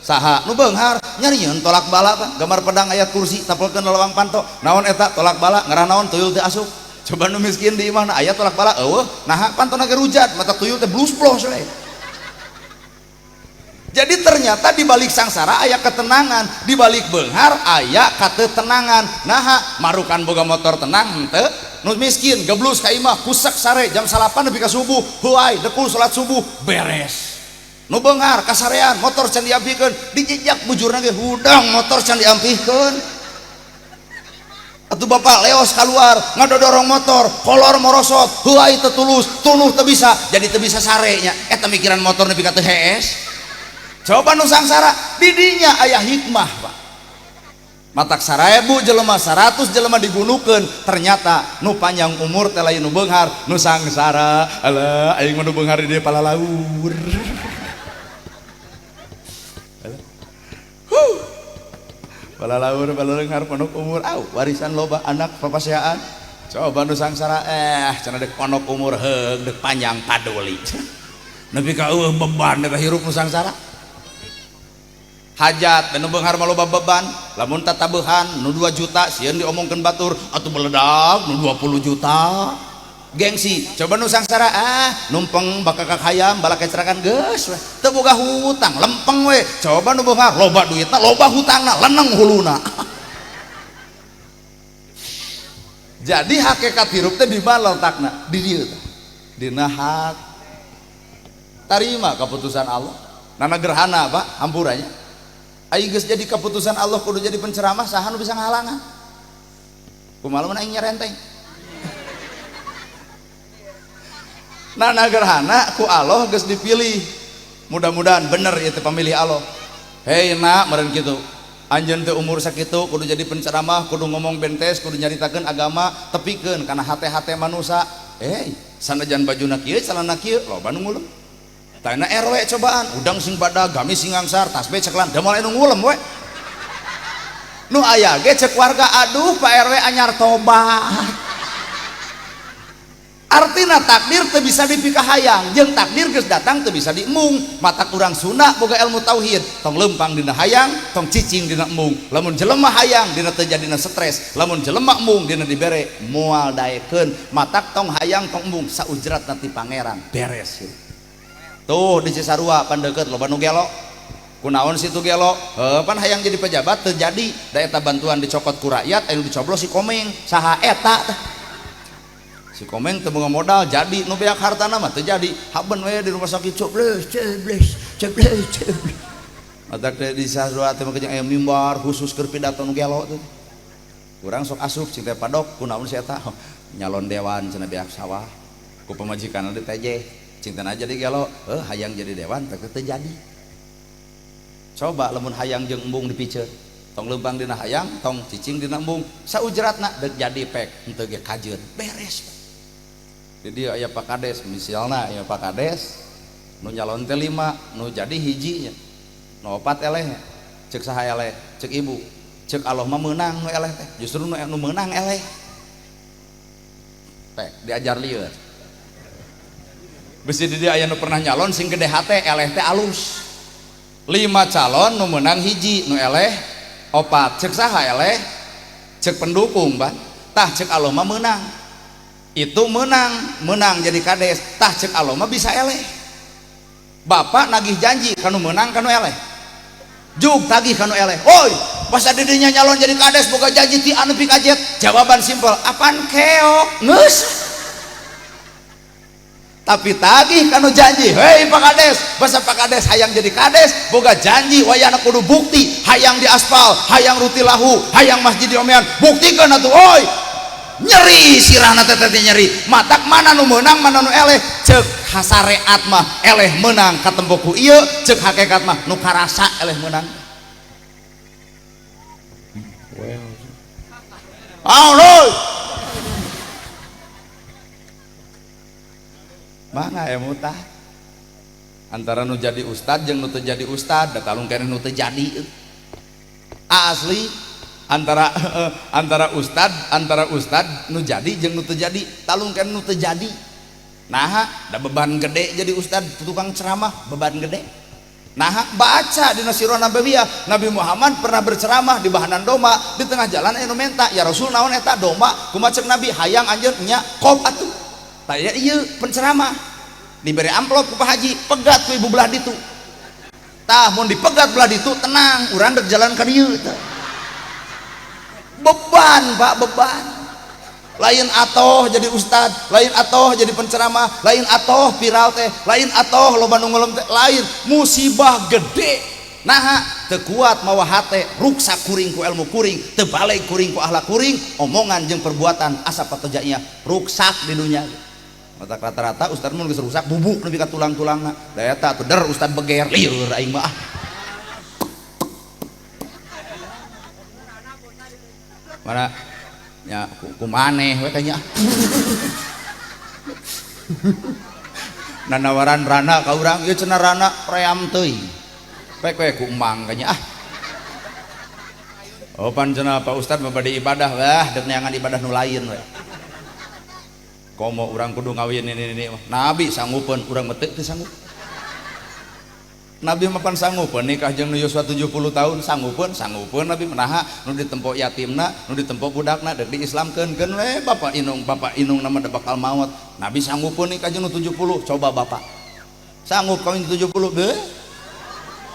saha nu beunghar nyarieun tolak bala tah, gambar pedang ayat kursi tapelkeun lawang panto. Naon eta tolak bala ngarah naon tuyul teu asup. Coba nu miskin di imahna aya tolak bala eueuh, naha pantona ge rujat, mata tuyul teh blus-blos we. Jadi ternyata di balik sangsara aya ketenangan, di balik beunghar aya katetenangan. Naha marukan boga motor tenang henteu, nu miskin geblus ka imah kusak sare jam 8 nepi ka subuh, heuay dekul salat subuh beres. Nu beunghar kasarean motor can diampihkeun, dijejak bujurna ge hudang motor can diampihkeun. Atuh bapak leos keluar ngadodorong motor, kolor morosot, heuay teu tulus, tunuh teu bisa, jadi teu bisa sarenya. Eta mikiran motor nepi ka teu hees. Coba nu sangsara didinya aya hikmah, Pak. Matak 1000 jelema 100 jelema digunukeun, ternyata nu panjang umur teh lain nu beunghar, nu sangsara. Alah aing mah nu beunghar di dieu palalaur. Huh. Palalaur palaleunghar pondok umur, au warisan loba anak papaseaan. Coba nu sangsara cenah deuk pondok umur heug deuk panjang paduli. Nepi ka eueuh beban eta hirup nu sangsara. Hajat dan nu beunghar mah loba beban, lamun tatabehan nu 2 juta sieun diomongkeun batur atuh meledak nu 20 juta. Gengsi, coba nu sangsara numpeng bakakak hayam balak kecerakan geus we. Teu boga hutang, lempeng we. Coba nu beunghar loba duitna, loba hutangna, leneng huluna. Jadi hakikat hirup teh di mana letakna? Di dieu teh. Dina hati. Tarima keputusan Allah. Nana gerhana Pak, hampuranya. Aing geus jadi keputusan Allah kudu jadi penceramah, saha nu bisa ngahalangan? Kumaha mun aing nyerenteng? Nana gerhana ku Allah geus dipilih. Mudah-mudahan bener ieu teh pamilih Allah. Hei nak meureun kitu. Anjeun teh umur sakitu kudu jadi penceramah, kudu ngomong bentes, kudu nyaritakeun agama, tepikeun kana hate-hate manusa. Sanajan bajuna kieu, celana kieu, loba nu ngulem. Tana RW cobaan, udang sing badag, gamis sing ngangsar, tasbih ceklan, da moal anu ngulem we. Nu aya ge cek warga, aduh Pak RW anyar tobat. Artina takdir teu bisa dipikahayang, jeung takdir geus datang teu bisa diemung. Mata kurang Sunda boga ilmu tauhid, tong leumpang dina hayang, tong cicing dina emung. Lamun jelema hayang dina teu jadina stres, lamun jelema emung dina dibere moal daekeun. Matak tong hayang tong embung, saujratna ti pangeran beres. Tuh di Cisarua pandeukeut loba nu gelo. Kunaon situ gelo? Heuh pan hayang jadi pejabat teu jadi, da eta bantuan dicokot ku rakyat anu dicoblos si Komeng. Saha eta tah? Si Komeng teu boga modal jadi nu beak hartana mah teu jadi. Haben we di rumah sakit coblos coblos coblos coblos. Matak teh di Cisarua teh mah aya mimbar khusus keur pidato nu gelo teh. Urang sok asup cing teh padok kunaon si eta? Nyalon dewan cenah beak sawah. Ku pamajikanna ditejeh. Cinta aja di gelo, hayang jadi dewan, tapi teu jadi. Coba lamun hayang jeung embung dipiceun, tong leumpang dina hayang, tong cicing dina embung, saujratna deuk jadi pek, henteu ge kajeun, beres. Di dieu aya Pak Kades, misalna aya Pak Kades, nu nyalon teh 5, nu jadi hiji nya. Nu 4 eleh, ceuk saha eleh, ceuk ibu, ceuk Allah mah meunang nu eleh teh, justru nu meunang eleh. Pek diajar lieur. Besi di dia aya nu pernah nyalon sing gede hate eleh teh alus. 5 calon nu meunang hiji, nu eleh 4. Ceuk saha eleh? Ceuk pendukung, Pak. Tah ceuk Allah mah meunang. Itu meunang, meunang jadi kades. Tah ceuk Allah mah bisa eleh. Bapak nagih janji kanu meunang kanu eleh. Jug tagih kanu eleh. Oi, masa didinya nyalon jadi kades boga janji ti anu pikajet? Jawaban simpel, apaan keok? Geus. Tapi tagih kanu janji, hei Pak Kades, basa Pak Kades hayang jadi kades, boga janji wayahna kudu bukti, hayang di aspal, hayang ruti lahu, hayang masjid diomean, buktikeun atuh oi. Nyeri sirahna teh teh nyeri. Matak mana nu meunang mana nu eleh, ceuk hasareat mah eleh meunang katempo ku ieu, ceuk hakikat mah nu karasa eleh meunang. Well. Ah, mana ya mutah antara nu jadi ustad jeung nu teu jadi ustad da talung keneh nu teu jadi asli antara antara ustad nu jadi jeung nu teu jadi talung keneh nu teu jadi. Naha da beban gede jadi ustad tukang ceramah beban gede. Naha baca dina Sirah Nabawiyah, Nabi Muhammad pernah berceramah di bahanan domba di tengah jalan anu menta ya Rasul naon eta domba kumaha ceuk Nabi hayang anjeun nya kop atuh. Tah ieu penceramah diberi amplop ku Pak Haji, pegat ku ibu belah ditu. Tah mun dipegat belah ditu tenang, urang dek jalan ka dieu tah. Beban Pak, beban. Lain atoh jadi ustad, lain atoh jadi penceramah, lain atoh viral teh, lain atoh loba nu ngelem teh, lain musibah gede. Naha teu kuat mawa hate, ruksak kuring ku ilmu kuring, teu balik kuring ku akhlak kuring, omongan jeung perbuatan asa patojanya ruksak di dunya. Mata rata-rata ustad mun geus rusak bubuk nepi ka tulang-tulangna. Da eta atuh der ustad beger lieur aing mah. Mana nya kumaneh we kayaknya. Nanawaran rana ka urang ieu cenah rana pream teuing. Pek we ku emang kayaknya ah. Oh pan cenah Pak Ustad mah bade ibadah wah deuk neangan ibadah nu lain we. Komo urang kudu ngawin ini mah. Nabi sanggupeun urang mah teu sanggup. Nabi mah pan sanggupeun nikah jeung nu yuswa 70 tahun sanggupeun sanggupeun Nabi mah nu ditempo yatimna nu ditempo budakna deuk diislamkeun keun we bapak inung nama da bakal maot. Nabi sanggupeun nikah jeung nu 70 coba bapak sanggup kawin 70 beuh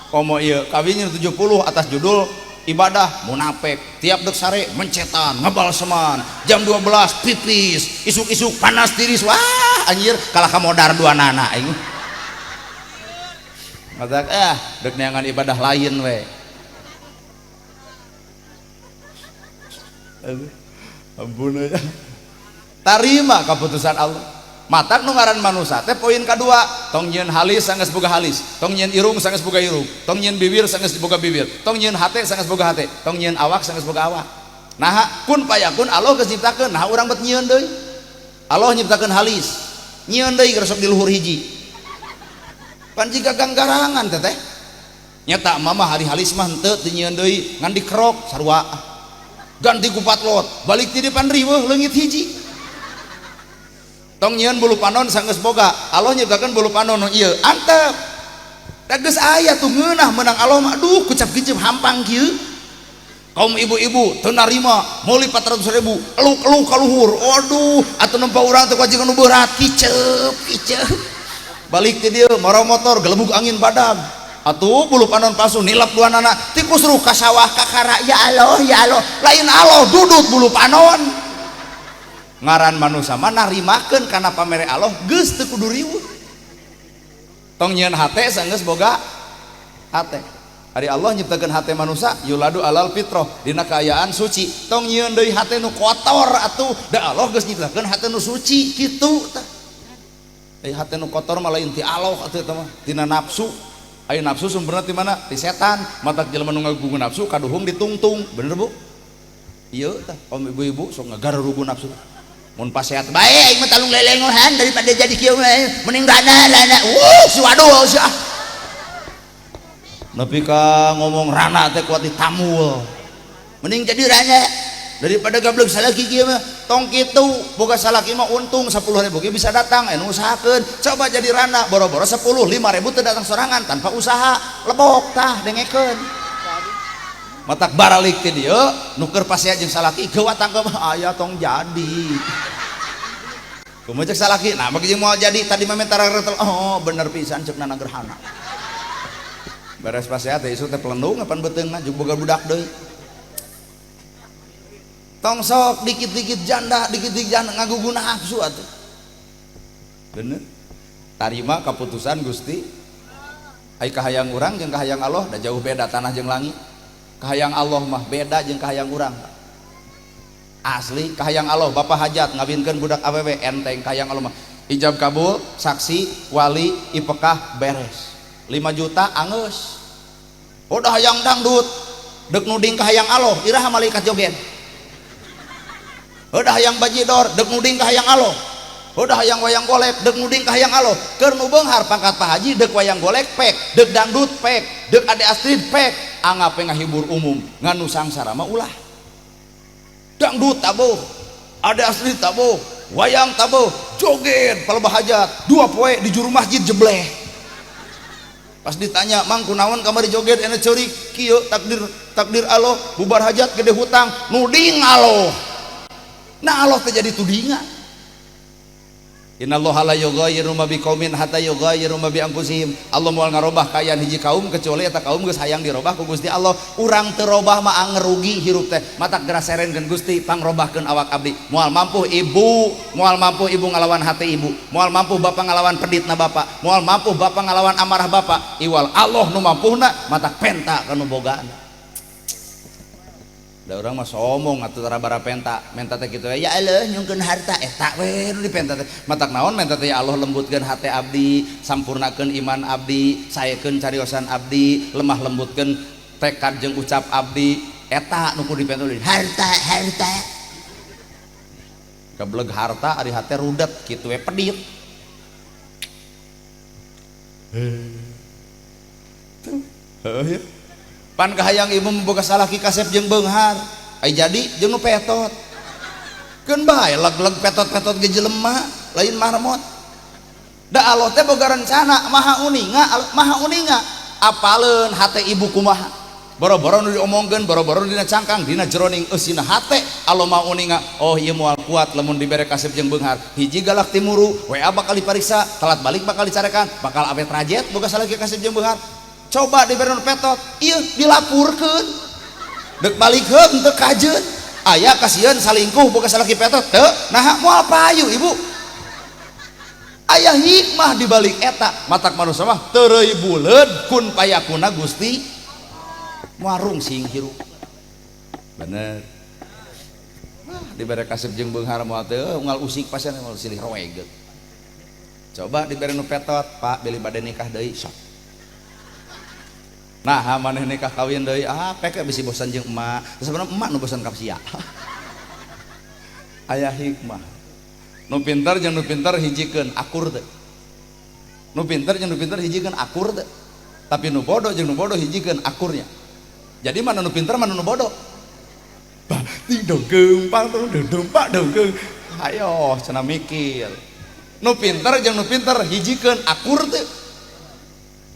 komo ieu kawin jeung 70 atas judul ibadah munafik tiap deuk sare mencetan ngabalseman jam 12 pipis isuk-isuk panas tiris wah anjir kalah ka modar dua nana aing. Matak dek neangan ibadah lain we. Ampun aja. Tarima keputusan Allah. Matak nu ngaran manusa teh poin kadua, tong nyieun halis sanggeus boga halis, tong nyieun irung sanggeus boga irung, tong nyieun bibir sanggeus boga bibir, tong nyieun hate sanggeus boga hate, tong nyieun awak sanggeus boga awak. Naha kun payakun Allah geus nyiptakeun, naha urang bet nyieun deui. Allah nyiptakeun halis, nyieun deui geus di luhur hiji. Pan jiga ganggarangan teteh nyata mama hari halis mah henteu teu nyieun deui ngan dikerok sarua ganti ku patlot balik ti depan riweuh leungit hiji tong nyieun bulu panon sanggeus boga Allah nyiptakeun bulu panon nu ieu antep da geus aya tuh ngeunah meunang Allah mah aduh kucap kicep hampang kieu kaum ibu-ibu teu narima meuli 400.000 eluk-eluk ka luhur aduh atuh nempo urang teh kuajikan nu berat kicep kicep balik ti dieu moro motor gelebug angin badag atuh bulu panon palsu nilap dua nana tikus ruh ka sawah kakara ya Allah lain Allah dudut bulu panon ngaran manusa mah narimakeun kana pamere Allah geus teu kudu riweuh tong nyieun hate sanggeus boga hate ari Allah nyiptakeun hate manusa yuladu alal fitrah dina kaayaan suci tong nyieun deui hate nu kotor atuh da Allah geus nyiptakeun hate nu suci kitu tah. Hate nu kotor mah lain ti Allah atuh eta mah tina nafsu. Aya nafsu sumberna ti mana? Ti setan. Matak jelema nu ngagugu nafsu kaduhung ditungtung. Bener Bu? Ieu tah om ibu-ibu sok ngagarugu nafsu. Mun pasehat bae aing mah talung lelengohan daripada jadi kieu mah mending rana-rana. Wuh, si waduh sia. Nepi ka ngomong rana teh kuat ditamul. Mending jadi rana daripada gablek salaki kieu mah. Tong kitu boga salaki mah untung 10.000 ge bisa datang anu usahakeun coba jadi rana boro-boro 10 5.000 teu datang sorangan tanpa usaha lebok tah dengekeun matak baralik ti dieu nu keur pasea jeung salaki geuwat tangkeup aya tong jadi kumaha cek salaki nah bagi jeung moal jadi tadi mah minta retel oh bener pisan ceuk nana gerhana beres pasea teh isuk teh pelendung apan beuteungna jeung boga budak deui. Tong sok dikit-dikit janda, dikit-dikit janda ngagugu nafsu atuh. Bener? Tarima keputusan Gusti. Ai kahayang urang jeung kahayang Allah da jauh beda tanah jeung langit. Kahayang Allah mah beda jeung kahayang urang. Asli kahayang Allah bapak hajat ngawinkeun budak awewe enteng kahayang Allah mah. Ijab kabul, saksi, wali, ipekah beres. 5 juta anggeus. Udah hayang dangdut, deuk nuding kahayang Allah, iraha malaikat joget. Udah hayang bajidor, dek nuding ka hayang Allah. Udah hayang wayang golek, dek nuding ka hayang Allah. Keur nu beunghar pangkat Pak Haji dek wayang golek pek, dek dangdut pek, dek Ade Astrid pek, anggap ngahibur umum, ngan nu sangsara mah ulah. Dangdut tabuh, Ade Astrid tabuh, wayang tabuh, joget palebah hajat, 2 poe di juru masjid jebleh. Pas ditanya, "Mang kunaon kamari joget ena ceurik?" Kieu takdir takdir Allah, bubar hajat gede hutang, nuding Allah. Nah Allah terjadi tudingan. Innallaha la yughayyiru ma biqaumin hatta yughayyiru ma bi anfusihim. Allah moal ngarobah kaayaan hiji kaum kecuali eta kaum geus hayang dirobah ku Gusti Allah. Urang teu robah mah angerugi hirup teh. Matak geraserenkeun Gusti pangrobahkeun awak abdi. Moal mampu ibu, moal mampu ibu ngalawan hati ibu, moal mampu bapak ngalawan peditna bapak, moal mampu bapak ngalawan amarah bapak. Iwal Allah nu mampuhna matak penta ka nu bogaana. Da urang mah somong atuh tara bara penta, menta teh kitu ya Allah nyungkeun harta eta we nu dipenta teh. Matak naon menta teh ya Allah lembutkeun hate abdi, sampurnakeun iman abdi, saekeun cariosan abdi, lemah lembutkeun tekad jeung ucap abdi. Eta nu kudu dipentulin harta harta. Kebeleg harta ari hate rudet kitu we pedit. Heuh ya. Pan kahayang ibu boga salaki kasep jeung beunghar. Ai jadi jeung nu petot. Keun bae leg-leg petot-petot ge jelema lain marmot. Da Allah teh boga rencana maha uninga, maha uninga. Apaleun hate ibu kumaha. Boro-boro nu diomongkeun, boro-boro dina cangkang, dina jeroning eusina hate Allah maha uninga. Oh ieu moal kuat lamun dibere kasep jeung beunghar. Hiji galak timuru, WA bakal dipariksa, telat balik bakal dicarekan, bakal awet rajet boga salaki kasep jeung beunghar. Coba dibere nu petot, ieu dilapurkeun. Dek balik heum teu kajeun. Aya kasieun salingkuh boga salaki petot, teu naha moal payu ibu. Aya hikmah di balik eta, matak manusia mah teureui buleud kun payakuna Gusti warung sing hirup. Bener. Nah, dibere kasep jeung beunghar moal teu unggal usik pasien moal silih roeg. Coba dibere nu petot, Pak, bilih bade nikah deui sok. Nah, maneh nikah kawin deui, ah pek bisi bosan jeung emak. Sebenarnya emak nu bosan ka sia. Aya hikmah. Nu pinter jeung nu pinter hijikeun akur teu. Nu pinter jeung nu pinter hijikeun akur teu. Tapi nu bodoh jeung nu bodoh hijikeun akurnya. Jadi mana nu pinter mana nu bodoh? Bah, ting dongkeung pang tung dong pak dongkeung. Ayo cenah mikir. Nu pinter jeung nu pinter hijikeun akur teu.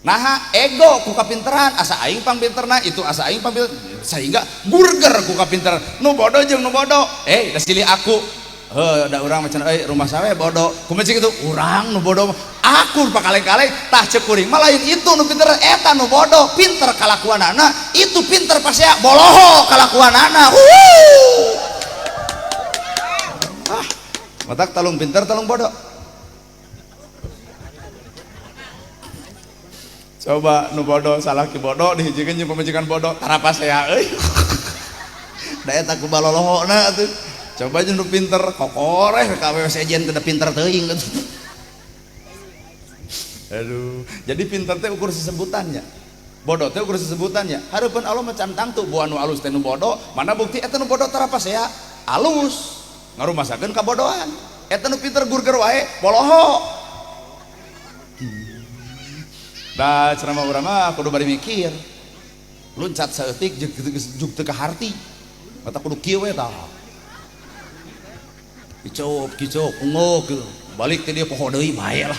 Naha ego ku kapinteran, asa aing pangpinterna itu asa aing pangpinter sehingga burger ku kapinteran. Nu bodoh jeung nu bodoh, da silih aku. Heuh, da urang mah cenah euy rumah sawe bodoh. Kumaha cik itu? Urang nu bodoh akur pakaleng-kaleng tah ceuk kuring mah lain itu nu pinter eta nu bodoh, pinter kalakuanana, itu pinter pasea boloho kalakuanana. Ah, matak talung pinter talung bodoh. Coba nu bodoh salah ki bodoh dihijikeun jeung pamajikan bodoh tara pasea euy. Da eta ku balolohona atuh. Coba jeung nu pinter kokoreh ka awewe sejen teu pinter teuing. Aduh, jadi pinter teh ukur sesebutannya. Bodoh teh ukur sesebutannya. Hareupeun Allah mah can tangtu buah nu alus teh nu bodoh, mana bukti eta nu bodoh tara pasea alus. Ngarumasakeun kabodohan. Eta nu pinter gurger wae boloho. Da ceramah urang mah kudu bari mikir. Luncat saeutik jeung teu kaharti. Mata kudu kieu we tah. Kicop, kicop, ungok gitu. Balik teh dia poho deui bae lah.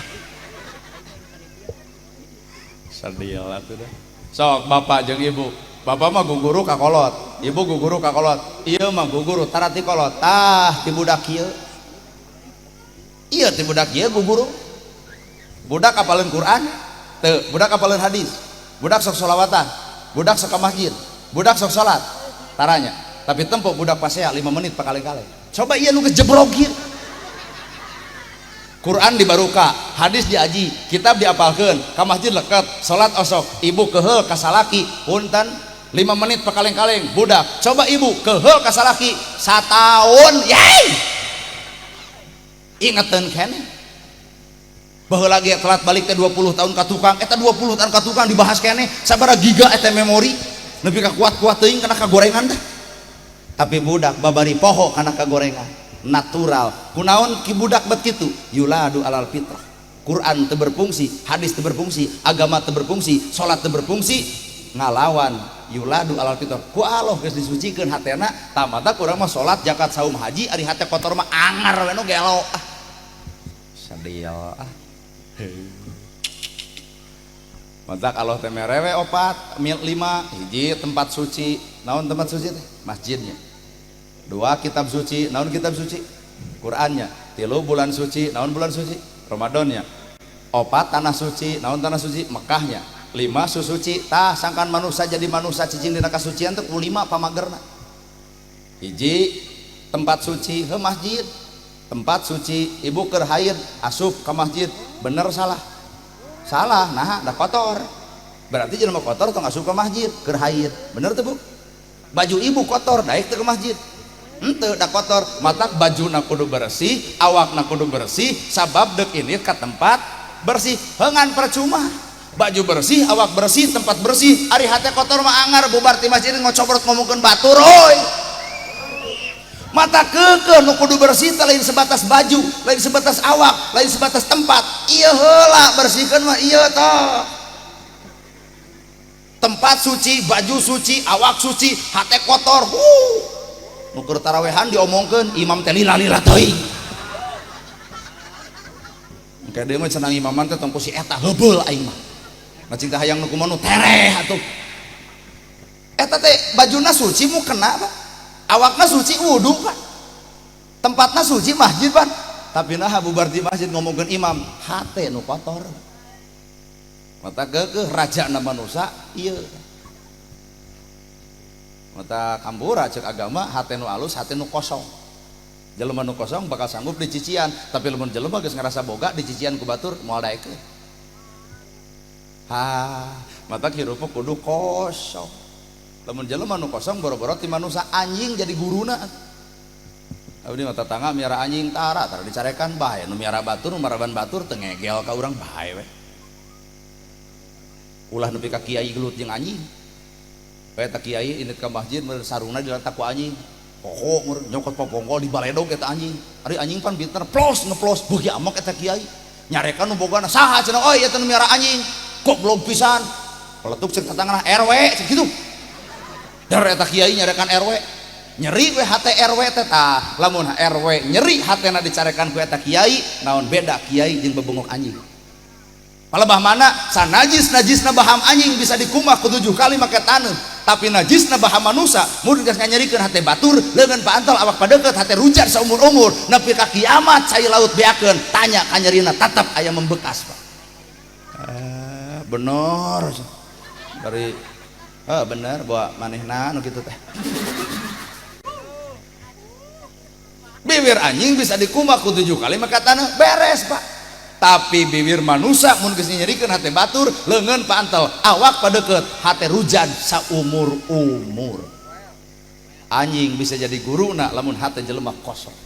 Sedih lah tuh dah. Sok bapak jeung ibu. Bapak mah guguru ka kolot, ibu guguru ka kolot. Ieu mah guguru tara ti kolot. Tah ti budak ieu. Ieu ti budak ieu guguru. Budak apaleun Quran? Teu, budak apaleun hadis. Budak sok sholawatan, budak sok ka masjid, budak sok salat. Taranya. Tapi tempo budak pasea 5 menit pakaleng-kaleng. Coba ieu nu gejebrog ieu. Quran dibaruka, hadis diaji, kitab diapalkeun, ka masjid leket, salat osok, ibu keheul ka salaki, punten 5 menit pakaleng-kaleng budak. Coba ibu keheul ka salaki sataun, yey. Ingeteun keneh. Baheula ge telat balik teh 20 tahun ka tukang, eta 20 tahun ka tukang dibahas keneh, sabaraha giga eta memori, nepi ka kuat-kuat teuing kana kagorengan teh. Tapi budak babari poho kana kagorengan. Natural. Kunaon ki budak bet kitu? Yuladu alal fitrah. Quran teu berfungsi, hadis teu berfungsi, agama teu berfungsi, salat teu berfungsi, ngalawan yuladu alal fitrah. Ku Allah geus disucikeun hatena, tamata urang mah salat, zakat, saum, haji, ari hate kotor mah angar we nu gelo. Ah. Sadil ah. Matak Allah teh merewe 4, 5, hiji tempat suci. Naon tempat suci teh? Masjidnya. 2 kitab suci, naon kitab suci? Qurannya. 3 bulan suci, naon bulan suci? Ramadannya. 4 tanah suci, naon tanah suci? Mekahnya. 5 susuci, tah sangkan manusia jadi manusia cicing dina kasucian teh ku 5 pamagerna. Hiji tempat suci, heuh masjid. Tempat suci ibu keur haid asup ka masjid, bener salah? Salah, nah da kotor. Berarti jelema kotor tong asup ka masjid keur haid. Bener teu Bu? Baju ibu kotor daek teu ke masjid. Henteu da kotor, matak bajuna kudu bersih, awakna kudu bersih, sabab deuk ini ka tempat bersih. Heungan percuma. Baju bersih, awak bersih, tempat bersih, ari hate kotor mah angar bubar ti masjid ngocobrot ngomongkeun batur euy. Mata keukeuh nu kudu bersih teh lain sebatas baju, lain sebatas awak, lain sebatas tempat. Ieu heula bersihkeun mah ieu tah. Tempat suci, baju suci, awak suci, hate kotor. Nu keur tarawehan diomongkeun imam teh lila-lila teuing. Engke deui mah cenah imaman teh tong ku si eta heubeul aing mah. Nah cinta hayang nu kumaha nu tereh atuh. Eta teh bajuna suci mu kena Pak. Awakna suci wudu Pak. Tempatna suci masjid Pak. Tapi nah bubar di masjid ngomongkeun imam, hate nu kotor. Mata keukeuh rajana manusa ieu. Mata kampura cek agama hate nu alus, hate nu kosong. Jelema nu kosong bakal sanggup dicician, tapi lamun jelema geus ngarasa boga dicician ku batur moal daekeun. Ha, mata hirup kudu kosong. Lamun jelema nu kosong boro-boro ti manusa anjing jadi guruna. Abdi mah tetangga miara anjing tara tara dicarekan bae nu miara batur nu maraban batur teu ngegel ka urang bae we. Ulah nepi ka kiai gelut jeung anjing. Bae ta kiai indit ka masjid meureun sarungna dilantak ku anjing. Pokok meureun nyokot popongkol di baledog eta anjing. Ari anjing pan pinter plos ngeplos beuki amok eta kiai. Nyarekan nu bogana saha cenah euy eta nu miara anjing. Goblok pisan. Peletuk cek tetangga RW cek kitu. Dar eta kiai nyarekan RW. Nyeri we hate RW teh tah. Lamun RW nyeri hatena dicarekan ku eta kiai, naon beda kiai jeung bebengok anjing. Palebah mana sanajis najisna baham anjing bisa dikumbah ku 7 kali make taneuh, tapi najisna baham manusa mun geus nganyerikeun hate batur, leungeun paantel awak padeukeut hate rujat saumur-umur nepi ka kiamat cai laut beakeun, tanya kanyerina tetep aya membekas Pak. Bener dari bener bawa manehna nu kitu teh. Bibir anjing bisa dikumbah ku 7 kali maka tanah beres Pak. Tapi bibir manusa mun geus nyerikeun hate batur, leungeun paantel, awak padeukeut, hate rujan saumur-umur. Anjing bisa jadi guruna lamun hate jelema kosong.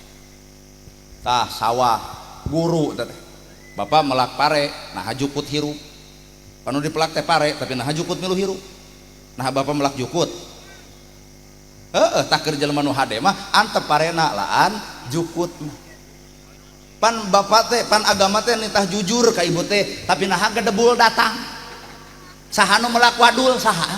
Tah sawah guru teh. Bapak melak pare, nah jukut hirup. Panu dipelak teh pare, tapi nah jukut milu hirup. Nah bapak melak jukut. Heeh, tah keur jelema nu hade mah antep parena laan jukut mah. Pan bapak teh, pan agama teh nitah jujur ka ibu teh, tapi nah gedebul datang. Saha nu melak wadul saha?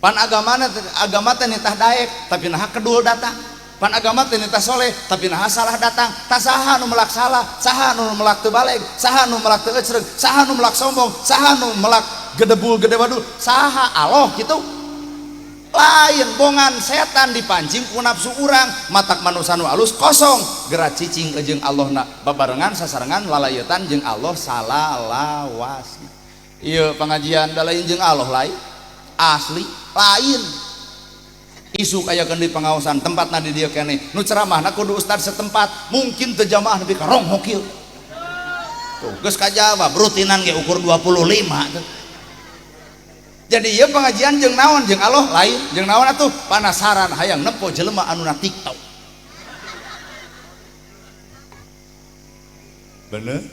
Pan agama teh nitah daek, tapi nah kedul datang. Pan agama teh nitah soleh, tapi nah salah datang. Tah saha nu melak salah, saha nu melak teu baleg, saha nu melak teu ecreg, saha nu melak sombong, saha nu melak gedebul gede wadul, saha Allah gitu. Lain bongan setan dipancing ku nafsu urang, matak manusa nu alus kosong, geura cicing jeung Allahna babarengan sasarengan lalayetan jeung Allah salalawasna. Ieu pengajian da lain jeung Allah lain, asli lain. Isuk aya keun di pengaosan tempatna di dieu keneh, nu ceramahna kudu ustad setempat, mungkin teu jamaah nepi ka ronghok ieu. Tuh geus kajawab rutinan ge ukur 25 tuh. Jadi ieu pengajian jeung naon jeung Allah lain, jeung naon atuh panasaran hayang nepo jelema anu na TikTok. Bener?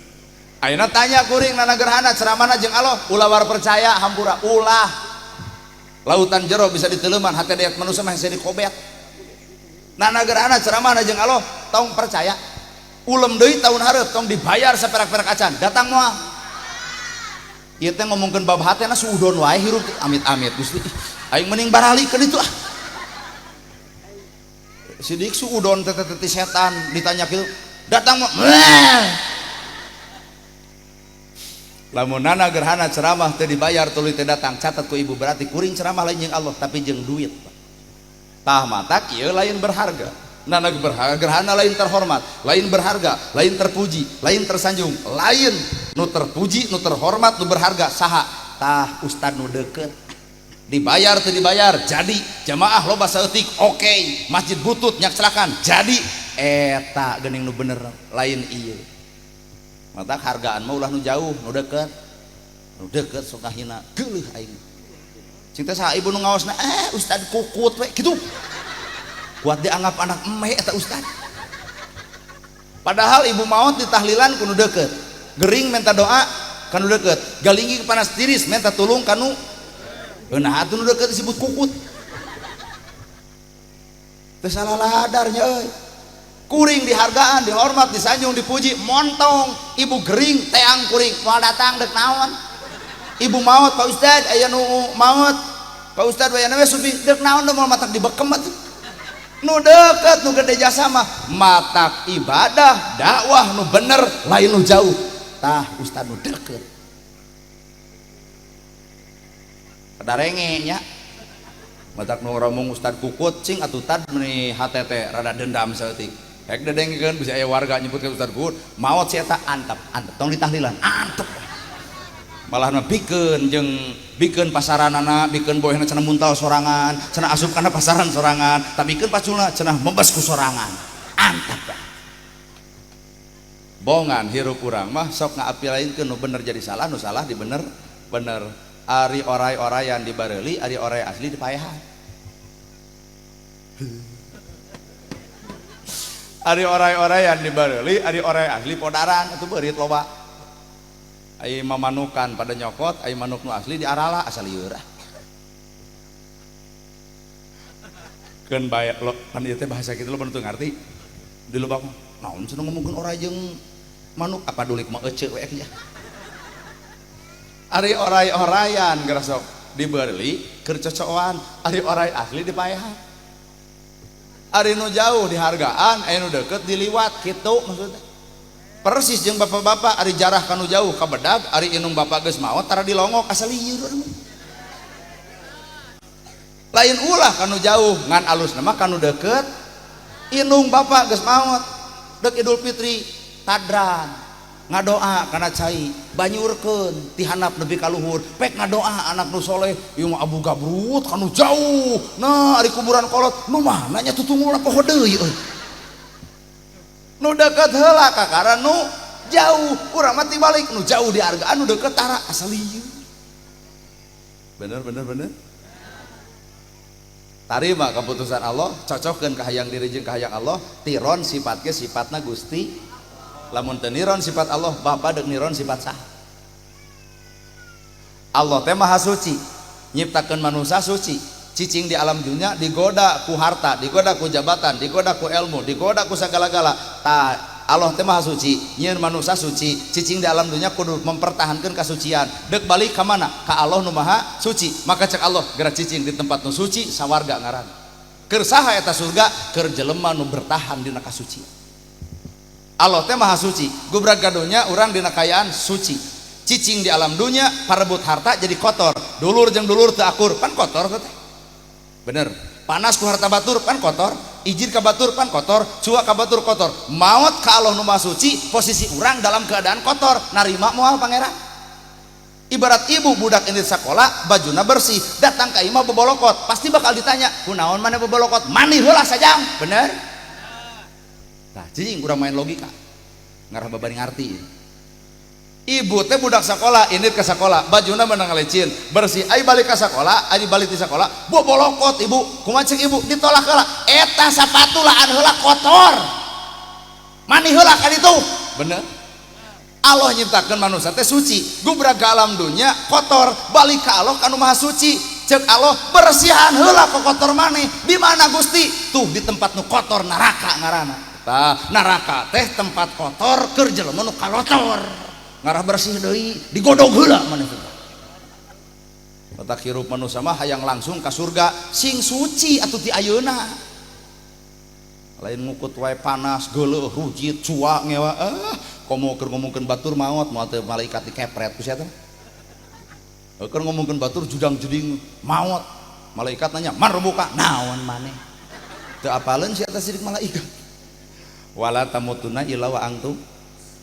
Ayeuna tanya kuring nana gerhana ceramahna jeung Allah, ulah war percaya hampura ulah. Lautan jero bisa diteleman hate dayat manusia mah hese dikobet. Nana gerhana ceramahna jeung Allah tong percaya. Ulem deui tahun hareup tong dibayar saperak-perak acan, datang moal. Ieu teh ngomongkeun bab hatena suudon wae hirup amit-amit Gusti. Aing mending baralikeun itu ah. Sidik suudon teh teh setan ditanya kieu, datang mah. Lamun nana gerhana ceramah teu dibayar tuluy teu datang, catat ku ibu berarti kuring ceramah lain jeung Allah tapi jeung duit. Tah matak ieu lain berharga. Nana gerhana lain terhormat, lain berharga, lain terpuji, lain tersanjung, lain nu terpuji, nu terhormat, nu berharga saha? Tah ustad nu deukeut. Dibayar teu dibayar, jadi jamaah loba saeutik, oke, masjid butut nyakselakan, jadi eta geuning nu bener lain ieu. Matak hargaan mah ulah nu jauh, nu deukeut. Nu deukeut sok ngahina, geuleuh aing. Cing teh saha ibu nu ngaosna, ustad kukut we kitu. Kuat dianggap anak eme eta ustad. Padahal ibu maot di tahlilan kudu deukeut. Gering minta doa Kanu deket. Galinggih panas tiris minta tulung kanu. Nah atuh nu deket disebut kukut. Teu salah ladarnya euy. Kuring dihargaan, dihormat, disanjung, dipuji, montong, ibu gering, teang kuring, moal datang dek naon. Ibu maot, Pak Ustad, aya nu maot. Pak Ustad wayana we subi dek naon moal matak dibekem atuh. Nu deket, nu gede jasa mah matak ibadah, dakwah nu bener, lain nu jauh. Tah Ustad nu deket. Kadarenge nya. Matak nu ngomong Ustad kukut cing atuh tad meuni HTT rada dendam saeutik. Hek dedengkeun bisa aya warga nyebutkeun Ustad kukut, maot si eta antep, antep tong ditahlilan, antep. Malah mah bikeun jeung bikeun pasaranana, bikeun boehna cenah muntal sorangan, cenah asup kana pasaran sorangan, tapi bikeun paculna cenah membes ku sorangan. Antep. Bongan hirup urang mah sok ngaapilainkeun nu bener jadi salah, nu salah di bener bener. Ari orai-orayan di bareuli, ari orai asli di paehan. Ari orai-orayan di bareuli, ari orai asli podaran atuh beurit loba. Ai mamanukan pada nyokot, ai manuk nu asli di arala asal lieur. Keun bae lo, pan ieu teh bahasa kitu lo teu ngarti. Di lubang naon cenah ngomongkeun orai jeung manuk apa dulik mah eceu we nya. Ari orai-orayan gerasok dibeli keur cocokan, ari orai asli dipaehan. Ari nu jauh dihargaan, ari nu deket diliwat kitu maksudnya. Persis jeung bapak-bapak ari jarah kanu jauh ka bedag, ari inung bapak geus maot tara dilongok asal lieur. Lain ulah kanu jauh ngan alusna mah kanu deket. Inung bapak geus maot dek Idul Fitri tadran ngadoa kana cai banyurkeun ti handap nepi ka luhur pek ngadoa anak nu soleh ieu mah Abu Gabrut kanu jauh nah ari kuburan kolot nu mana nya tutungulna poho deui euy nu deket heula kakara nu jauh urang mah tibalik nu jauh dihargaan nu deket tara asal ieu bener bener bener tarima keputusan Allah cocokkeun ka hayang diri jeung ka hayang Allah tiron sifat ge sifatna Gusti. Lamun teu niron sifat Allah, bapa deuk niron sifat saha? Allah teh maha suci, nyiptakeun manusia suci, cicing di alam dunia digoda ku harta, digoda ku jabatan, digoda ku ilmu, digoda ku sagala-gala. Tah Allah teh maha suci, nyieun manusia suci, cicing di alam dunia kudu mempertahankeun kasucian. Deuk balik ka mana? Ka Allah nu maha suci. Maka cek Allah geura cicing di tempat nu suci sawarga ngaran. Keur saha eta surga? Keur jelema nu bertahan dina kasucian. Allah teh maha suci, gubrak gadunya urang dina kayaan suci. Cicing di alam dunia parebut harta jadi kotor. Dulur jeung dulur teu akur, pan kotor teh. Bener. Panas ku harta batur pan kotor, ijir ka batur pan kotor, cua ka batur kotor. Maot ka Allah nu maha suci, posisi urang dalam keadaan kotor, narima moal pangeran. Ibarat ibu budak ini sekolah, bajuna bersih, datang ka imah bebolokot, pasti bakal ditanya, "Kunaon maneh bebolokot?" Mani heula sajang. Bener? Nah, cicing urang main logika. Ngarah babari ngarti. Ibu teh budak sekolah, ini ke sekolah, bajuna menang lecin, bersih. Ai balik ke sekolah, ai balik di sekolah, bobolokot ibu. Kumaha cek ibu? Ditolak heula. Eta sapatu laan heula kotor. Mani heula kan itu. Bener? Allah nyiptakeun manusia teh suci, gubrak ke alam dunia kotor, balik ka Allah kanu maha suci. Cek Allah bersihan heula ke kotor maneh. Di mana Gusti? Tuh di tempat nu kotor neraka ngaranna. Tah, neraka teh tempat kotor keur jelema nu kalotor. Ngarah bersih deui, digodog heula maneh teh. Otak hirup manusia mah hayang langsung ka surga, sing suci atuh ti ayeuna. Lain ngukut wae panas, geuleuh, rujit, cua ngewa, komo keur ngomongkeun batur maot, moal teu malaikat dikepret ku sia teh. Keur ngomongkeun batur judang-jeding maot. Malaikat nanya, "Man rebuka?" Naon maneh? Teu apaleun sia teh sidik malaikat. Wala tamutuna illa wa antum.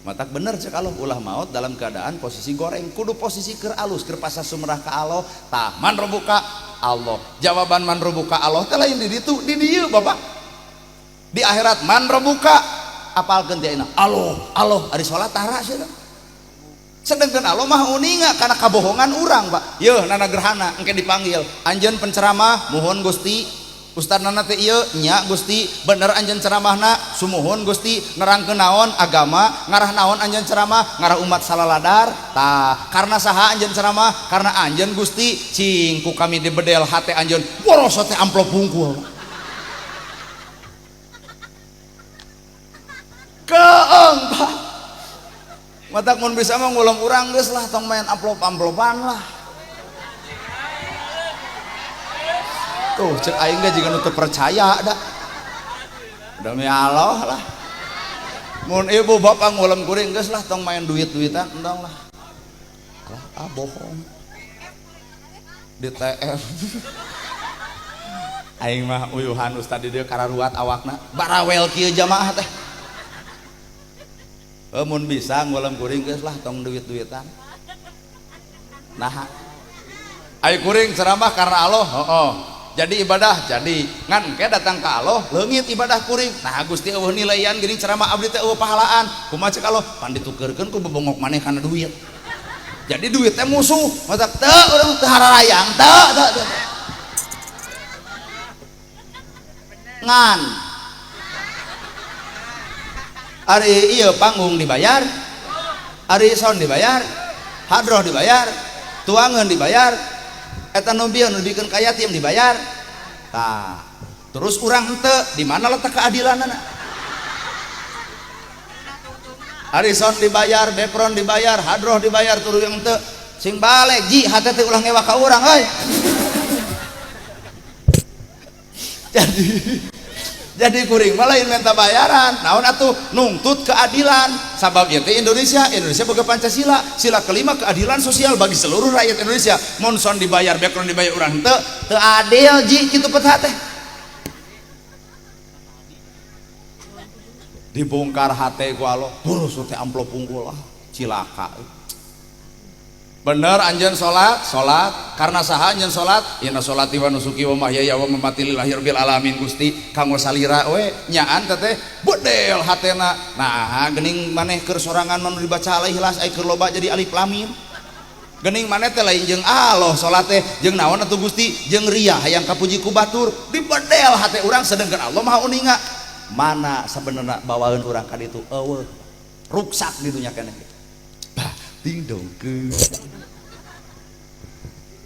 Matak bener cek Allah ulah maot dalam keadaan posisi goreng, kudu posisi keur alus, keur pasah sumrah ka Allah. Tah man rebuka Allah. Jawaban man rebuka Allah teh lain di ditu, di dieu Bapak. Di akhirat man rebuka apalkeun teh ayeuna. Allah, Allah ari salat tara sia. Sedangkan Allah mah uninga karena kabohongan urang, Pak. Yeuh nana gerhana engke dipanggil. Anjeun penceramah, muhun Gusti. Ustadna teh ieu nya Gusti, bener anjeun ceramahna, sumuhun Gusti, nerangkeun naon agama, ngarah naon anjeun ceramah, ngarah umat salaladar. Tah, karena saha anjeun ceramah? Karena anjeun Gusti, cing ku kami dibedel hate anjeun, boros teh amplop bungkul. Keeng Pak. Matak mun bisa mah ngulem urang geus lah tong main amplop-amplopan lah. Tuh cek aing ge jiga nu teu percaya da. Demi Allah lah. Mun ibu bapak ngulem kuring geus lah tong main duit-duitan entong lah. Lah ah bohong. Di TF. Aing mah uyuhan ustad di dieu kararuat awakna. Barawel kieu jamaah teh. Mun bisa ngulem kuring geus lah tong duit-duitan. Nah, ai kuring ceramah karena Allah, heeh. Jadi ibadah jadi ngan ke datang ke Allah leungit ibadah kuring. Nah Gusti eueuh nilaian geuning ceramah abdi teh eueuh pahalaan. Kumaha cek Allah pan ditukeurkeun ku bebongok maneh kana duit. Jadi duit teh musuh. Matak teu urang teu hararayang teu teu. Ngan ari ieu panggung dibayar, ari sound dibayar, hadroh dibayar, tuangan dibayar, eta nu bieu nu dibikeun ka yatim dibayar. Tah, terus urang henteu, di mana letak keadilanana? Ari sound dibayar, background dibayar, hadroh dibayar, tuluy yang henteu. Sing balik ji hate teh ulah ngewa ka urang euy. Jadi kuring mah lain minta bayaran, naon atuh nungtut keadilan. Sabab ieu teh Indonesia, Indonesia boga Pancasila, sila kelima keadilan sosial bagi seluruh rakyat Indonesia. Mun sound dibayar, background dibayar urang teu, teu adil ji kitu pet teh. Dibongkar hate ku Allah, burus teh amplop pungkul lah, cilaka. Bener anjeun salat, salat karena saha anjeun salat? Inna salati wa nusuki wa mahyaya wa mamati lillahi rabbil alamin Gusti, kanggo salira we nyaan teh bedel hatena. Nah, geuning maneh keur sorangan mah nu dibaca al-ikhlas ai keur loba jadi alif lam mim. Geuning maneh teh lain jeung Allah salat teh jeung naon atuh Gusti? Jeung riya hayang kapuji ku batur, dibedel hate urang sedengkeun Allah Maha Uninga. Mana sabenerna bawaeun urang ka ditu? Eueuh. Ruksak di dunya keneh. Bah, ding dong ke.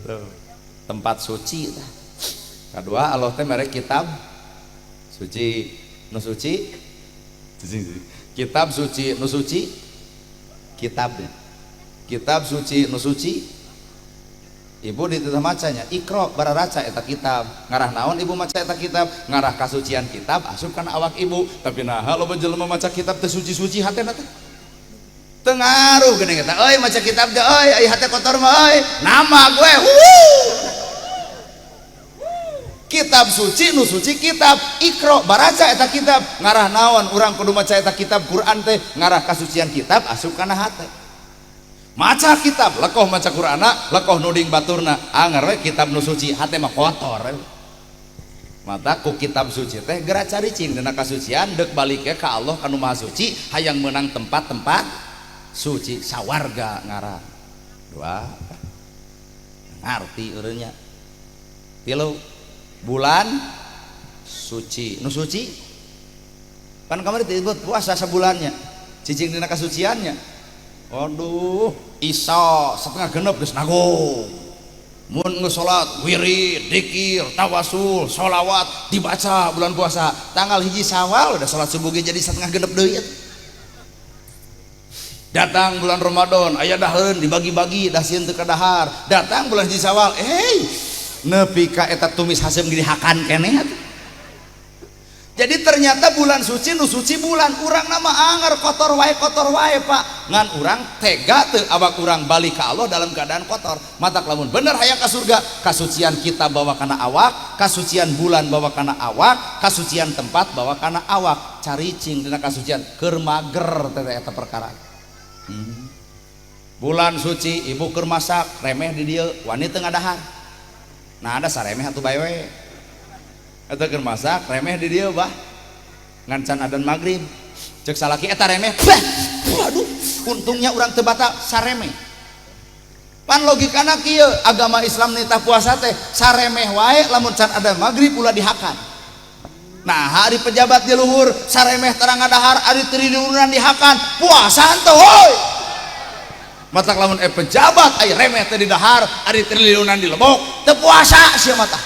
Tuh, tempat suci tah. Kedua Allah teh mere kitab suci, nu suci kitab suci, nu suci kitabnya. Kitab suci nu suci ibu dititah macanya Iqra bararaca eta kitab. Ngarah naon ibu maca eta kitab? Ngarah kasucian kitab asup kana awak ibu. Tapi naha loba jelema maca kitab teh suci-suci hatena teh. Tengaruh geuning eta euy maca kitab teh euy ai hate kotor mah euy nama gue wuh. Kitab suci nu suci kitab Iqra baraca eta kitab. Ngarah naon urang kudu maca eta kitab Quran teh? Ngarah kasucian kitab asup kana hate. Maca kitab lekoh maca Qur'ana lekoh nuding baturna anger we kitab nu suci hate mah kotor. Mata ku kitab suci teh geura caricing dina kasucian deuk balike ka Allah kanu Maha Suci hayang meunang tempat-tempat suci sawarga ngarah. Dua ngarti urangnya. Tilu bulan suci nu suci pan kamari disebut puasa sabulannya cicing dina kasuciannya. Aduh, isa setengah genep geus nanggung. Mun geus salat, wirid, dzikir, tawasul, sholawat dibaca bulan puasa. Tanggal 1 Syawal udah salat subuh ge jadi setengah genep deui. Datang bulan Ramadan, aya daheun dibagi-bagi, dah sieun teu kadahar. Datang bulan 1 Syawal, nepi ka eta tumis haseum ge dihakan keneh atuh. Jadi ternyata bulan suci nu suci bulan urang nama anger kotor wae Pak. Ngan urang tega teu awak urang balik ka Allah dalam keadaan kotor. Matak lamun bener hayang ka surga, kasucian kita bawa kana awak, kasucian bulan bawa kana awak, kasucian tempat bawa kana awak. Caricing dina kasucian keur mager teh eta perkara. Bulan suci ibu keur masak remeh di dieu wani teu ngadahar. Nah ada saremeh atuh bae we. Eta keur masak remeh di dieu bah ngan can adan magrib cek salaki eta remeh bah waduh untungnya urang teu batal saremeh. Pan logikana kieu, agama Islam nitah puasa teh saremeh wae lamun can ada maghrib ulah dihakan. Nah, hari pejabat di luhur saremeh tarang ngadahar ari triliunan dihakan, puasa henteu hoi. Matak lamun pejabat ai remeh teh didahar ari triliunan dilebok, teu puasa sia mah tah.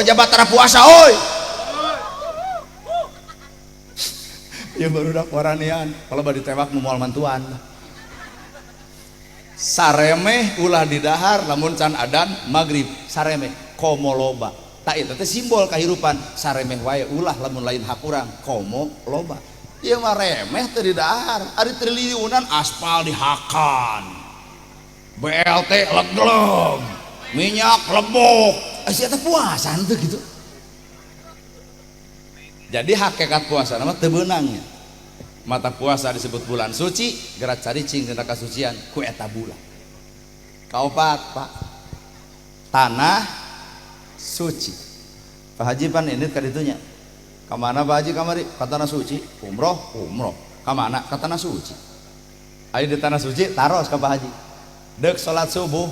Pejabat tara puasa hoi. Ya barudak waranian, kalau bade ditewak nu moal mantuan. Saremeh ulah didahar lamun can adan maghrib, saremeh komo loba. Tak eta teh simbol kahirupan, saremeh wae ulah lamun lain hak urang komo loba. Ieu mah remeh teu didahar, ari triliunan aspal dihakan. BLT leglem, minyak lebok. Sia teh puasa henteu kitu. Jadi hakikat puasa mah teu beunangnya. Mata puasa disebut bulan suci, gerak caricing tentang kasucian ku eta bulan. Kaopat, Pak. Tanah suci. Pak Haji pan indit ka ditunya. Ka mana Pak Haji kamari? Ka tanah suci, umroh, umroh. Ka mana? Ka tanah suci. Ayo di tanah suci taros ka Pak Haji. Deuk salat subuh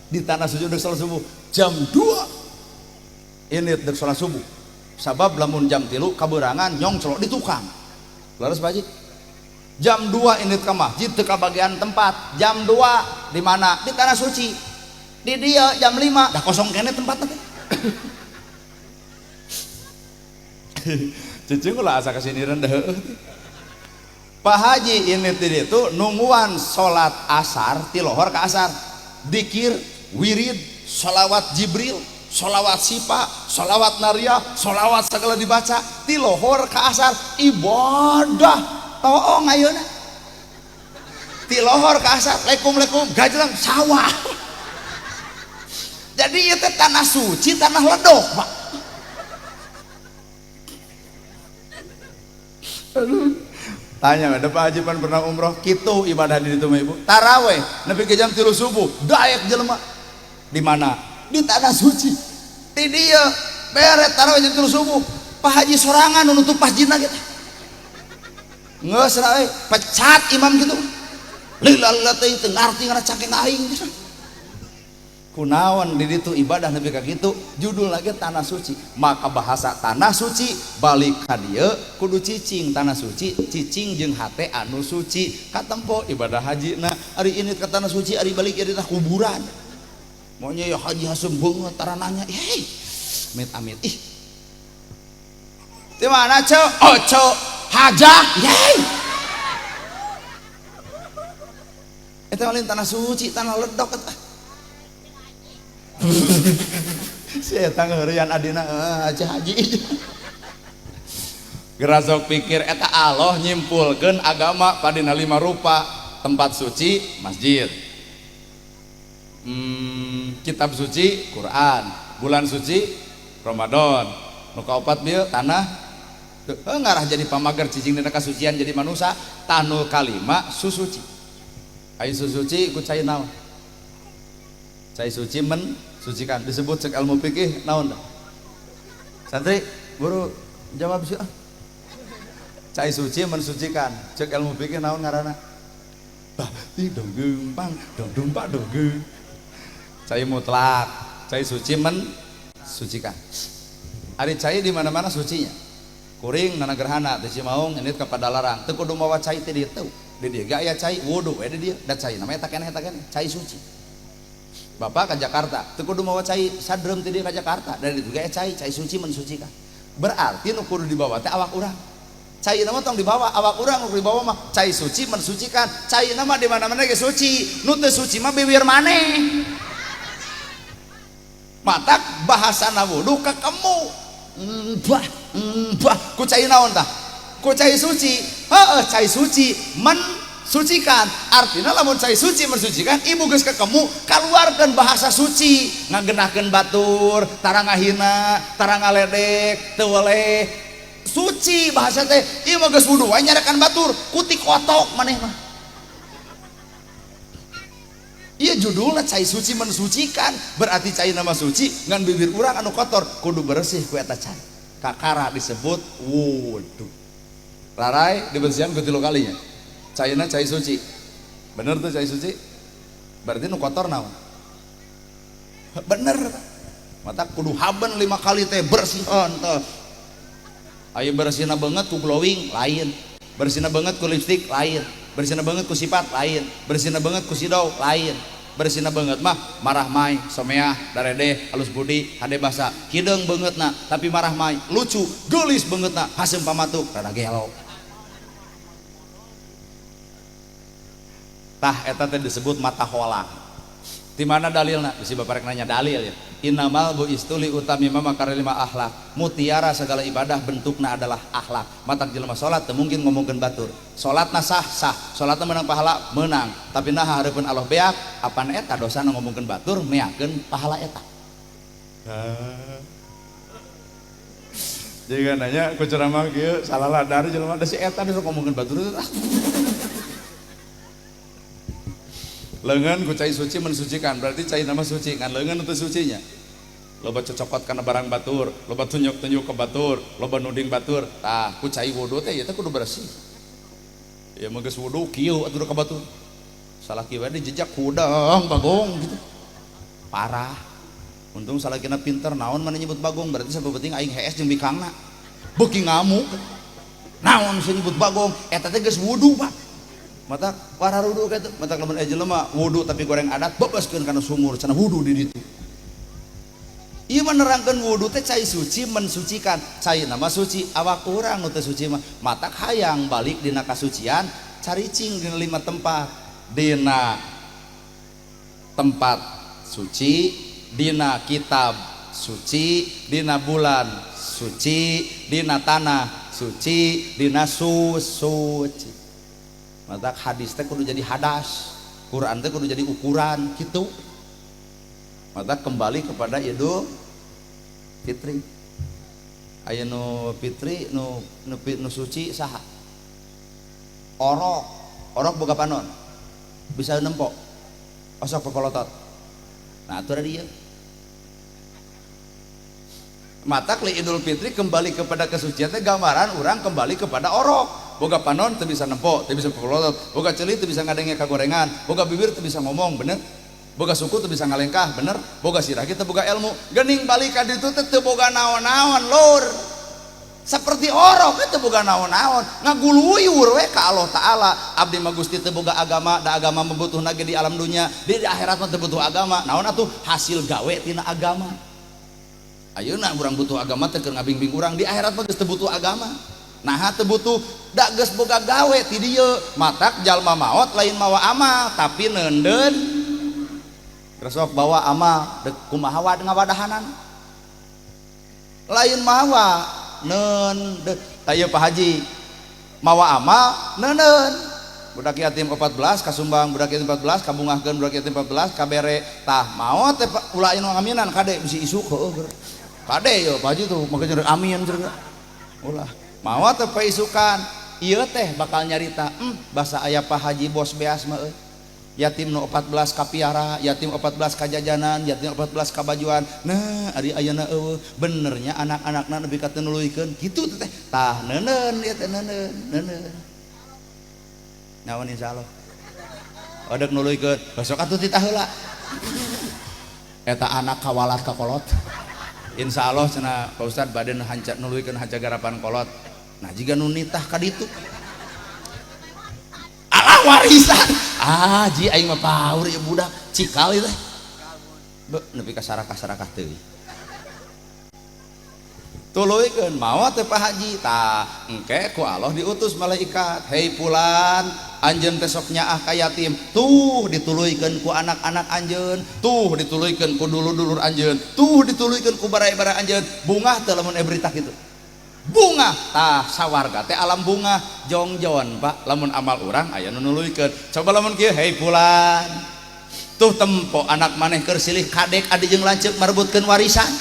di tanah suci deuk salat subuh jam 2. Indit deuk salat subuh. Sabab lamun jam 3 kaberangan nyong celok di tukang. Laras Pak Haji. Jam 2 indit ka masjid teu kabagian tempat. Jam 2 di mana? Di tanah suci. Di dia jam 5 dah kosong kene tempatna teh. Cicing ulah asa kasiniran dah heueuh. Pak Haji indit di ditu nungguan salat asar ti lohor ka asar. Dikir, wirid, sholawat Jibril, sholawat sipa, sholawat nariah, sholawat segala dibaca ti lohor ka asar ibadah toong ayeuna. Ti lohor ka asar lekum-lekum gajleng sawah. Jadi ieu teh tanah suci, tanah ledok, Pak. Aduh. Tanya ada Pak Haji pan pernah umroh kitu ibadah di ditu mah Ibu. Taraweh nepi ke jam 3 subuh, daek jelema. Di mana? Di tanah suci. Di dieu beret taraweh jam 3 subuh. Pak Haji sorangan nu nutup masjidna gitu. Geus ra euy, pecat imam gitu. Lila-lila teh teu ngarti ngana cangkeng aing gitu. Kunaon di ditu ibadah nepi ka kitu, judul lagi tanah suci. Maka bahasa tanah suci balik ka dieu kudu cicing tanah suci, cicing jeung hate anu suci. Katempo ibadah hajina, ari ini ka tanah suci, ari balik ieu teh kuburan. Maunya ya haji hasem beungeut tarananya. Hei, amit amit ih. Di mana ceu? Oh ceu, hajah. Yey. Eta lain tanah suci, tanah ledok eta. Si eta ngeureyan adina haji haji. Gerasok pikir eta Allah nyimpulkeun agama padina 5 rupa, tempat suci masjid. Kitab suci Quran, bulan suci Ramadan, nu kaopat bieu tanah ngarah jadi pamager cicing dina kasucian jadi manusia, tanu kalima susuci. Ai susuci ku cai naon? Cai suci mensucikan disebut cek ilmu fikih naon dah? Santri buru jawab sih. Cai suci mensucikan cek ilmu fikih naon ngaranna? Bah ti dong pang dong dumpak dong. Cai mutlak, cai suci mensucikan. Ari cai di mana-mana sucinya. Kuring nana gerhana teh Cimaung indit ka Padalarang, teu kudu mawa cai teh dieu. Di dieu ge aya cai wudu we di dieu, da cai namanya eta keneh cai suci. Bapak ke Jakarta, teu kudu mawa cai sadreum teh dieu ka Jakarta, da dieu ge aya cai, cai suci mensucikan. Berarti nu kudu dibawa teh awak urang. Cai nama tong dibawa, awak urang nu kudu dibawa mah cai suci mensucikan. Cai nama di mana-mana ge suci, nu teu suci mah bibir maneh. Matak bahasana wudu kakemu. Bah, bah, ku cai naon tah? Ku cai suci. Heeh, cai suci mensucikan. Artinya lamun cai suci mensucikan, ibu geus kakemu kaluarkeun bahasa suci, ngagenahkeun batur, tara ngahina, tara ngaledek, teu weleh. Suci bahasa teh, ieu mah geus wudu wae nyarekan batur, kutik kotok maneh mah. Iya judulnya cai suci mensucikan, berarti cai nama suci ngan bibir urang anu kotor kudu bersih ku eta cai. Kakara disebut wudu. Rarai dibersihan ku 3 kalinya. Caina cai suci. Bener tuh cai suci? Berarti nu kotor naon? Bener. Mata kudu haben 5 kali teh bersihan teh. Ayo bersihna banget ku glowing lain, bersihna banget ku lipstick lain, bersihna banget ku sifat lain, bersihna banget ku sidau lain. Bersihna banget mah marah mai, someah, daredeh, halus budi, hade basa, hideung beungeutna tapi marah mai, lucu, geulis beungeutna, haseum pamatuk, rada gelo. Tah eta teh disebut mata holang. Di mana dalilna? Bisi bapak rek nanya dalil ya. Innamal bu'istu li utamima makarima akhlak. Mutiara segala ibadah bentukna adalah akhlak. Matak jelema salat teu mungkin ngomongkeun batur. Salatna sah sah, salatna menang pahala menang. Tapi naha hareupeun Allah beak, apan eta dosana ngomongkeun batur meakeun pahala eta. Jadi kan nanya ku ceramah kieu salah ladar jelema da si eta sok ngomongkeun batur. Lengan ku cai suci mensucikan, berarti cai nama suci kan lengan itu sucinya. Loba cocokot kana barang batur, loba tunjuk-tunjuk ke batur, loba nuding batur. Tah ku cai wudu teh ieu teh kudu bersih. Ya mah geus wudu kieu atuh ka batur. Salah kieu we dijejak hudang bagong gitu. Parah. Untung salakina pinter naon mana nyebut bagong, berarti sabebeting aing hees jeung bikangna. Beuki ngamuk. Naon sih nyebut bagong, eta teh geus wudu, Pak. Mata wararudu kitu, mata lamun aya jelema wudu tapi goreng adat bebaskeun kana sumur cenah wudu di ditu. Ieu mah nerangkeun wudu teh cai suci mensucikan, cai nama suci awak urang nu teu suci mah matak hayang balik dina kasucian caricing dina 5 tempat. Dina tempat suci, dina kitab suci, dina bulan suci, dina tanah suci, dina suci. Matak hadis teh kudu jadi hadas, Quran teh kudu jadi ukuran gitu. Maka kembali kepada Idul Fitri. Aya nu fitri nu nu, nu suci saha? Orok, orok boga panon. Bisa nempo. Osok pepolotot. Nah, atuh dia. Matak li Idul Fitri kembali kepada kesucian teh gambaran urang kembali kepada orok. Boga panon teu bisa nempo, teu bisa pepolotot. Boga ceuli teu bisa ngadenge kagorengan, boga bibir teu bisa ngomong, bener? Boga suku teu bisa ngalengkah, bener? Boga sirah kita boga ilmu. Gening balik ka ditu teh teu boga naon-naon, lur. Seperti orok teu boga naon-naon, ngaguluyur we ka Allah Taala. Abdi mah Gusti teu boga agama, da agama membutuhna ge di alam dunya, di akhirat mah teu butuh agama. Naon atuh hasil gawe tina agama. Ayeuna urang butuh agama teh keur ngabingbing urang, di akhirat mah geus teu butuh agama. Nah teu butuh da geus boga gawe ti dieu. Matak jalma maot lain mawa amal, tapi neundeun resok bawa amal dek kumaha ngawadahanan. Lain mawa neundeun. Tah ieu Pak Haji mawa amal neundeun. Budak yatim 14 kasumbang, budak yatim 14 kabungahkeun, budak yatim 14 kabere. Tah maot teh ulah anu ngaminan kade bisi isuk heueuh. Kade ieu Pak Haji tuh make jeung amin cenah. Ulah maot teh paisukan. Ieu teh bakal nyarita, basa aya Pak Haji bos beas mah euy. Yatim nu 14 kapiara, yatim 14 kajajanan, yatim 14 kabajuan. Nah, ari ayeuna eueuh, benernya anak-anakna nepi ka teu nuluykeun kitu teh. Tah neuneun ieu teh neuneun, neuneun. Naon insyaallah. Odek nuluykeun, besok atuh titah heula. Eta anak kawalat ka kolot. Insyaallah cenah Pak Ustad bade hanca nuluykeun hanca garapan kolot. Nah, jiga nu nitah ka ditu. Alah warisan. Ah, ji aing mah paur ieu budak, cikal ieu teh. Be, nepi ka sarakah-sarakah teuing. Tuluykeun maot teh Pak Haji. Tah, engke ku Allah diutus malaikat. Hei fulan, anjeun teh sok nyaah ka yatim. Tuh dituluykeun ku anak-anak anjeun, tuh dituluykeun ku dulur-dulur anjeun, tuh dituluykeun ku barai-barai anjeun. Bungah teh lamun berita kitu. Bunga tah sawarga teh alam bunga jongjon Pak, lamun amal urang aya nu nuluykeun. Coba lamun kieu, hei fulan, tuh tempo anak maneh keur silih kadek adi jeung lanceuk marebutkeun warisan.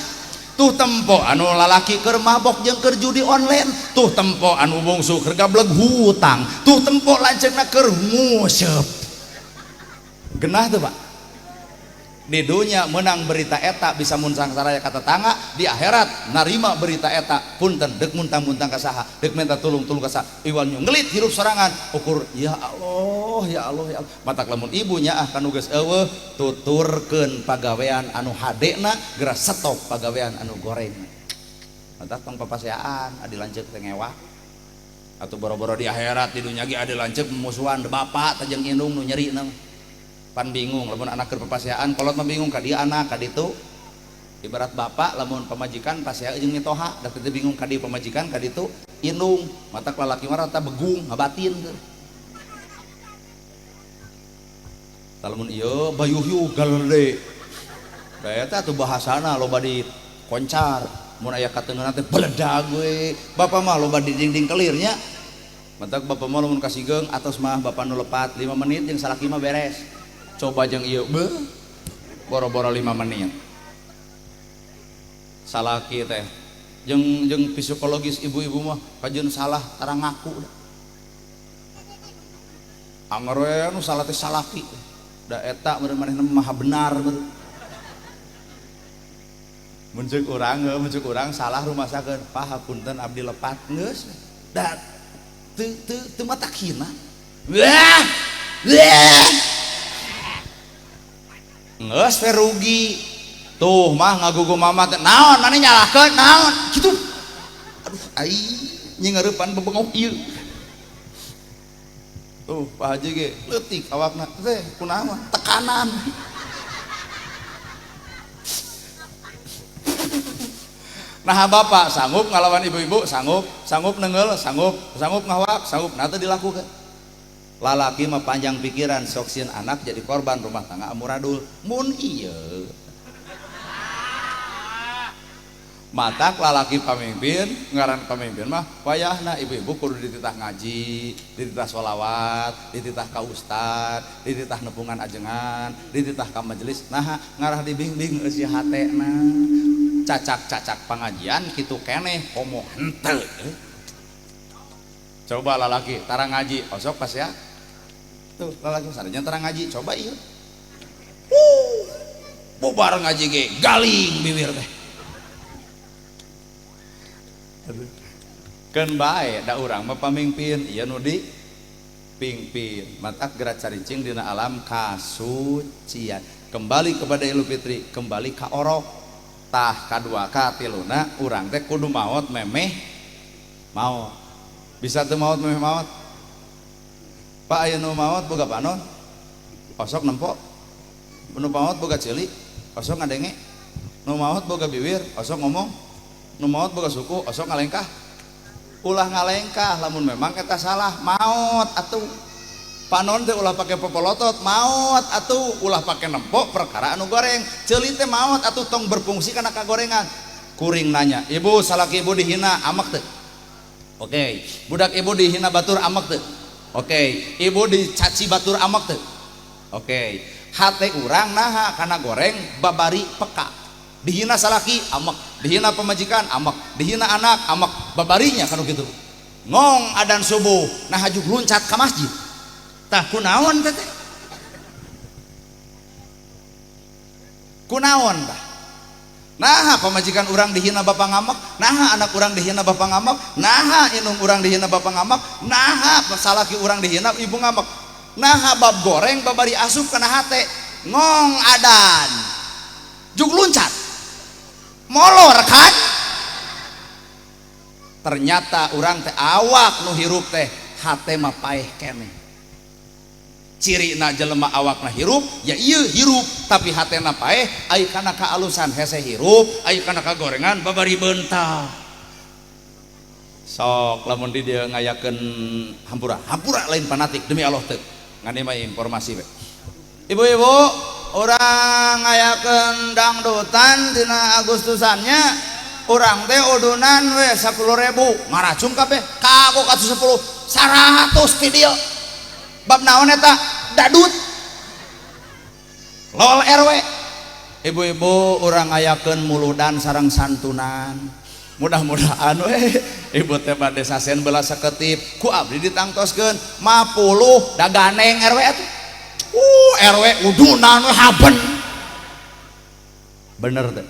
Tuh tempo anu lalaki keur mabok jeung keur judi online. Tuh tempo anu bungsu keur gableg hutang. Tuh tempo lanceukna keur nguseup. Genah tuh Pak. Di dunya menang berita eta bisa munsang saraya ka tetangga, di akhirat narima berita eta punten deuk muntang-muntang ka saha, deuk minta tulung-tulung ka saha, iwal ngelit hirup sorangan ukur ya Allah ya Allah ya Allah. Matak lamun ibu nyaah ka nu geus eueuh tuturkeun pagawean anu hadena geura stop pagawean anu goreng. Matak tong papaseaan adi lanceuk teh ngewa atau boro-boro di akhirat di dunya ge adi lanceuk musuhan bapak teh jeung indung nu nyerina. Pan bingung lamun anak keur papaseaan kolot mah bingung ka dieu anak ka ditu. Ibarat bapak lamun pamajikan pasea jeung mitoha da teu bingung ka dieu pamajikan ka ditu indung. Matak lalaki mah rata begung ngabatin teu. Tah lamun ieu bayuhyuh galede. Da eta atuh bahasana loba di koncar. Mun aya kateungeunna teh beledag we. Bapak mah loba di dinding kelirnya. Matak bapak mah lamun kasigeung atos mah bapak nu lepat 5 menit jeung salaki mah beres. Coba jeung ieu beuh boro-boro 5 menit. Salaki teh jeung jeung psikologis ibu-ibu mah kajeun salah tara ngaku da. Anger we nu salah teh salaki. Da eta meureun manehna maha benar meureun. Mun ceuk urang, mun ceuk urang salah rumasakeun, pahapunten abdi lepat geus. Da teu teu teu matak hina. Wah! Wah! Geus we rugi. Tuh mah ngagugu mama teh naon maneh nyalahkeun naon kitu. Aduh ai nyingareupan bebengok ieu. Tuh Pak Haji ge leutik awakna teh kunaon tekanan. Nah bapak sanggup ngalawan ibu-ibu sanggup, sanggup nenggel, sanggup, sanggup ngawak, sanggup. Nah itu dilakukan. Lalaki mah panjang pikiran sok sieun anak jadi korban rumah tangga amuradul. Mun ieu matak lalaki pamimpin, ngaran pamimpin mah wayahna ibu-ibu kudu dititah ngaji, dititah sholawat, dititah ka ustad, dititah nepungan ajengan, dititah ka majelis. Nah ngarah dibimbing eusi hatena. Cacak-cacak pengajian kitu keneh komo henteu. Coba lalaki tara ngaji, osok pas ya. Tuh lalaki sarenya tara ngaji, coba ieu. Bubar ngaji ge galing bibir teh. Keun bae da urang mah pamimpin, ieu nu di pingpin. Matak geura caricing dina alam kasucian. Kembali kepada Idul Fitri, kembali ka orok. Tah kadua katiluna urang teh kudu maot memeh maot. Bisa teu maot memeh maot? Pak aya nu maot boga panon? Osok nempo. Nu maot boga ceuli, osok ngadenge. Nu maot boga bibir, osok ngomong. Nu maot boga suku, osok ngalengkah. Ulah ngalengkah lamun memang eta salah, maot atuh. Panon teh ulah pake popolotot, maot atuh. Ulah pake nempo perkara anu goreng. Ceuli teh maot atuh tong berfungsi kana kagorengan. Kuring nanya, ibu salaki ibu dihina amek teu? Oke. Budak ibu dihina batur amek teu? Oke. Ibu dicaci batur amek teu? Oke. Hate urang naha kana goreng babari peka. Dihina salaki amek, dihina pemajikan amek, dihina anak amek, babarinya kanu kitu. Ngong adan subuh naha jug luncat ka masjid. Tah kunaon teh? Kunaon tah? Naha pamajikan urang dihina bapak ngamek, naha anak urang dihina bapak ngamek, naha indung urang dihina bapak ngamek, naha salaki urang dihina ibu ngamek, naha bab goreng babari asup kana hate, ngong adan jug luncat molor kan? Ternyata urang teh awak nu hirup teh hate mah paeh keneh. Cirina jelema awakna hirup ya ieu hirup tapi hatena paeh ai kana kaalusan hese hirup ai kana kagorengan babari beunta. Sok lamun di dieu ngayakeun hampura hampura lain fanatik demi Allah teu ngan mah informasi we. Ibu-ibu urang ngayakeun dangdutan dina Agustusannya urang teh udunan we 10.000 ngaracung kabeh kagok atuh 10 100 ti dieu. Bab naon eta dadut lol RW. Ibu-ibu urang ngayakeun muludan sareng santunan mudah-mudahan we ibu teh bade sasen belas saketip ku abdi ditangtoskeun 50 daganeng RW atuh. RW udunan we haben. Bener teh?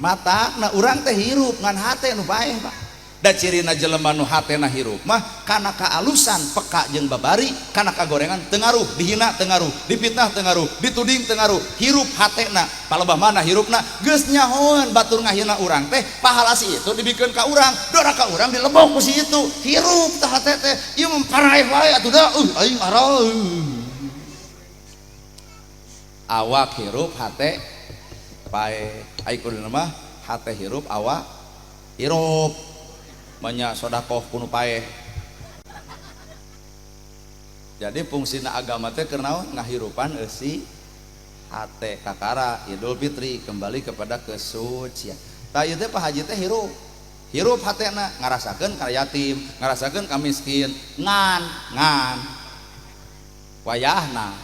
Matakna urang teh hirup ngan hate nu paeh, Pak. Da cirina jelema nu hatena hirup mah kana kaalusan peka jeung babari, kana kagorengan teu ngaruh, dihina teu ngaruh, dipitnah teu ngaruh, dituding teu ngaruh, hirup hatena. Palebah mana hirupna geus nyahoan batur ngahina urang teh pahala si itu dibikeun ka urang, dora ka urang dilebok ku si itu. Hirup tah hate teh, ieu mah paraeh wae atuh da, aing arah. Awak hirup hate paeh. Ai kuduna mah hate hirup awak hirup. Banyak sodakoh kuno paeh. Jadi fungsina agama teh keur naon? Ngahirupan eusi hate. Kakara Idul Fitri kembali kepada kesucian. Tah ieu teh Pak Haji teh hirup. Hirup hatena ngarasakeun ka yatim, ngarasakeun ka miskin, ngan ngan wayahna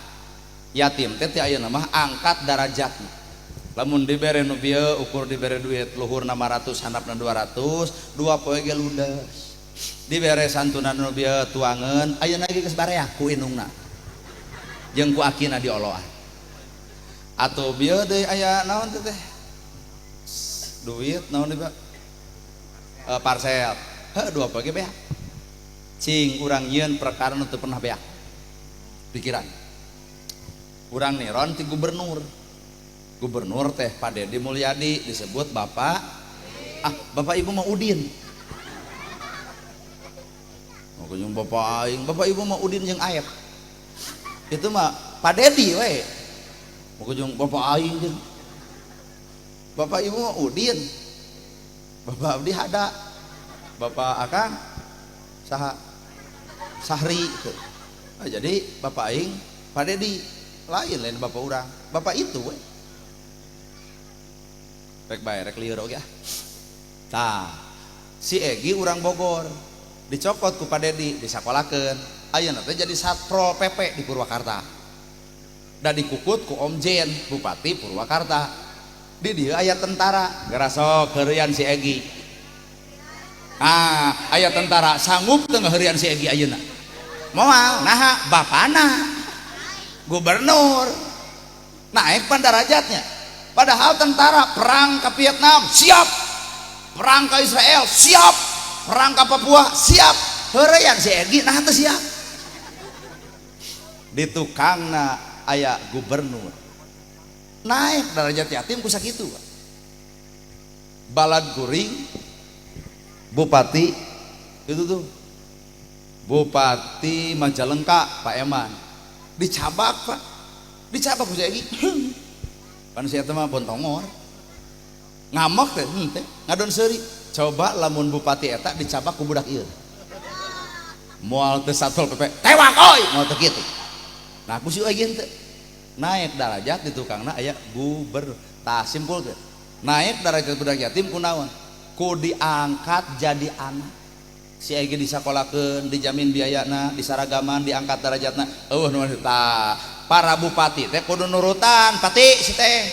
yatim teh ti ayeuna mah angkat darajatna. Lamun dibere nu bieu ukur dibere duit luhurna 500 handapna 200 dua poe ge ludes. Dibere santunan nu bieu tuangeun ayeuna ge geus bareak ku indungna jeung ku akina dioloan. Atuh bieu deui aya naon teh teh duit naon deui Pak? Parcel. Heuh dua poe ge beak. Cing urang nyieun perkara nu teu pernah beak. Pikiran. Urang niron ti gubernur. Gubernur teh Pak Dedi Mulyadi disebut bapak, ah bapak ibu mah Udin. Makanya bapak aing, bapak ibu mah Udin jeung Aep. Itu mah Pak Dedi we. Makanya bapak aing jeung bapak ibu mah Udin. Bapak abdi hada. Bapak akang saha? Sahri gitu. Nah, jadi bapak aing Pak Dedi lain lain bapak urang. Bapak itu we. Rek bae rek lieur oge ah. Tah, si Egi urang Bogor dicokot ku Pak Dedi disakolakeun. Ayeuna teh jadi Satpol PP di Purwakarta. Da dikukut ku Om Jen, Bupati Purwakarta. Di dieu aya tentara, gerasok heureuyan si Egi. Ah, aya tentara sanggup teu ngaheureuyan si Egi ayeuna? Moal, naha bapana gubernur. Naik pan darajatnya. Padahal tentara perang ke Vietnam siap, perang ke Israel siap, perang ke Papua siap. Heureuyan si Egi nah teu siap. Di tukangna aya gubernur. Naik derajat yatim ku sakitu. Balad kuring bupati itu tuh. Bupati Majalengka Pak Eman dicabak Pak. Dicabak ku si Egi. Pan si eta mah bontongor. Ngamok teh henteu, ngadon seuri. Coba lamun bupati eta dicabak ku budak ieu. Moal teu Satpol PP, tewak oi, moal teu kitu. Nah ku si Egi henteu. Naik darajat di tukangna aya gubernur. Tah simpulkeun. Naik darajat budak yatim ku naon? Ku diangkat jadi anak. Si Egi disakolakeun, dijamin biayana, disaragaman, diangkat darajatna. Eueuh nu tah. Para bupati teh kudu nurutan, pati si teh.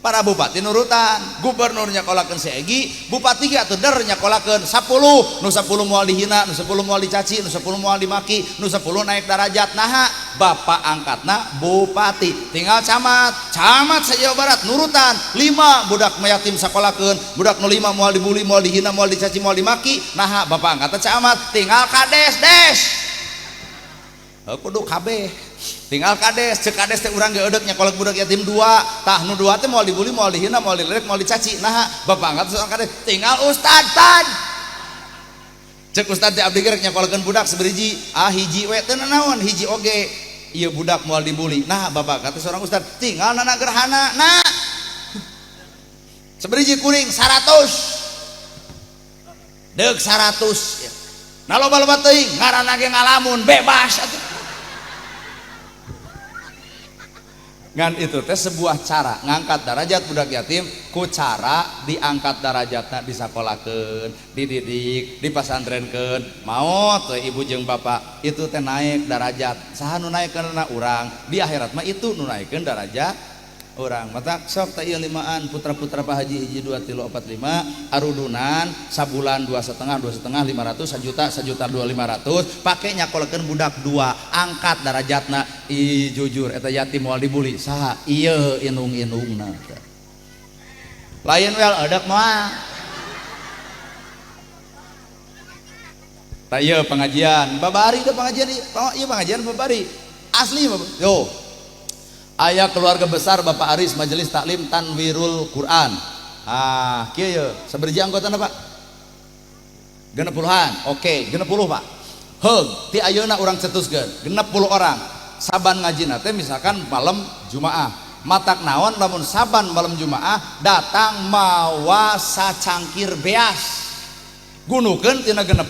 Para bupati nurutan, gubernur nyakolakeun si Egi, bupati ge atuh der nyakolakeun 10, nu 10 moal dihina, nu 10 moal dicaci, nu 10 moal dimaki, nu 10 naik darajat. Naha bapak angkatna bupati. Tinggal camat, camat se-Jawa Barat nurutan 5 budak yatim sakolakeun, budak nu 5 moal dibully, moal dihina, moal dicaci, moal dimaki. Naha bapak angkatna camat. Tinggal kades des. Kudu kabeh. Tinggal kades, cek kades teh urang ge eudek nyakolak budak yatim 2. Tah nu 2 teh moal dibully, moal dihina, moal diledek, moal dicaci. Naha bapak angkat seorang kades. Tinggal ustad tad. Cek ustad teh abdi ge rek nyakolakeun budak seberiji, ah hiji we teu nanaon, hiji oge. Ieu budak moal dibully. Nah bapak angkat seorang ustad. Tinggal nana gerhana. Nah. Seberiji kuring 100. Deuk 100. Nah loba-loba teuing ngaranna ge ngalamun bebas atuh. Ngan itu teh sebuah cara ngangkat darajat budak yatim ku cara diangkat darajatna disakolakeun, dididik, dipasantrenkeun. Maot teh ibu jeung bapak itu teh naik darajat. Saha nu naikkeunna urang di akhirat mah itu nu naikkeun darajat Urang matak sok teh ieu limaan putra-putra Pak Haji hiji 2 3 4 5 arudunan sabulan 2,5 2,5 500 1 juta 1 juta 2 500 pake nyakolkeun budak 2 angkat darajatna. Ih jujur eta yatim moal dibuli saha ieu inung-inungna lain wel edek moal. Tah ieu pengajian babari teh pengajian ieu pengajian babari asli yo. Ayah keluarga besar Bapak Aris Majelis Taklim Tanwirul Quran. Ah, kieu ye, saberji anggotana Pak? 60-an. Oke, 60 Pak. Heug, ti ayeuna urang cetuskeun, 60 orang. Saban ngajina teh misalkan malam Jumaah. Matak naon lamun saban malam Jumaah datang mawa sacangkir beas. Gunukeun tina 60,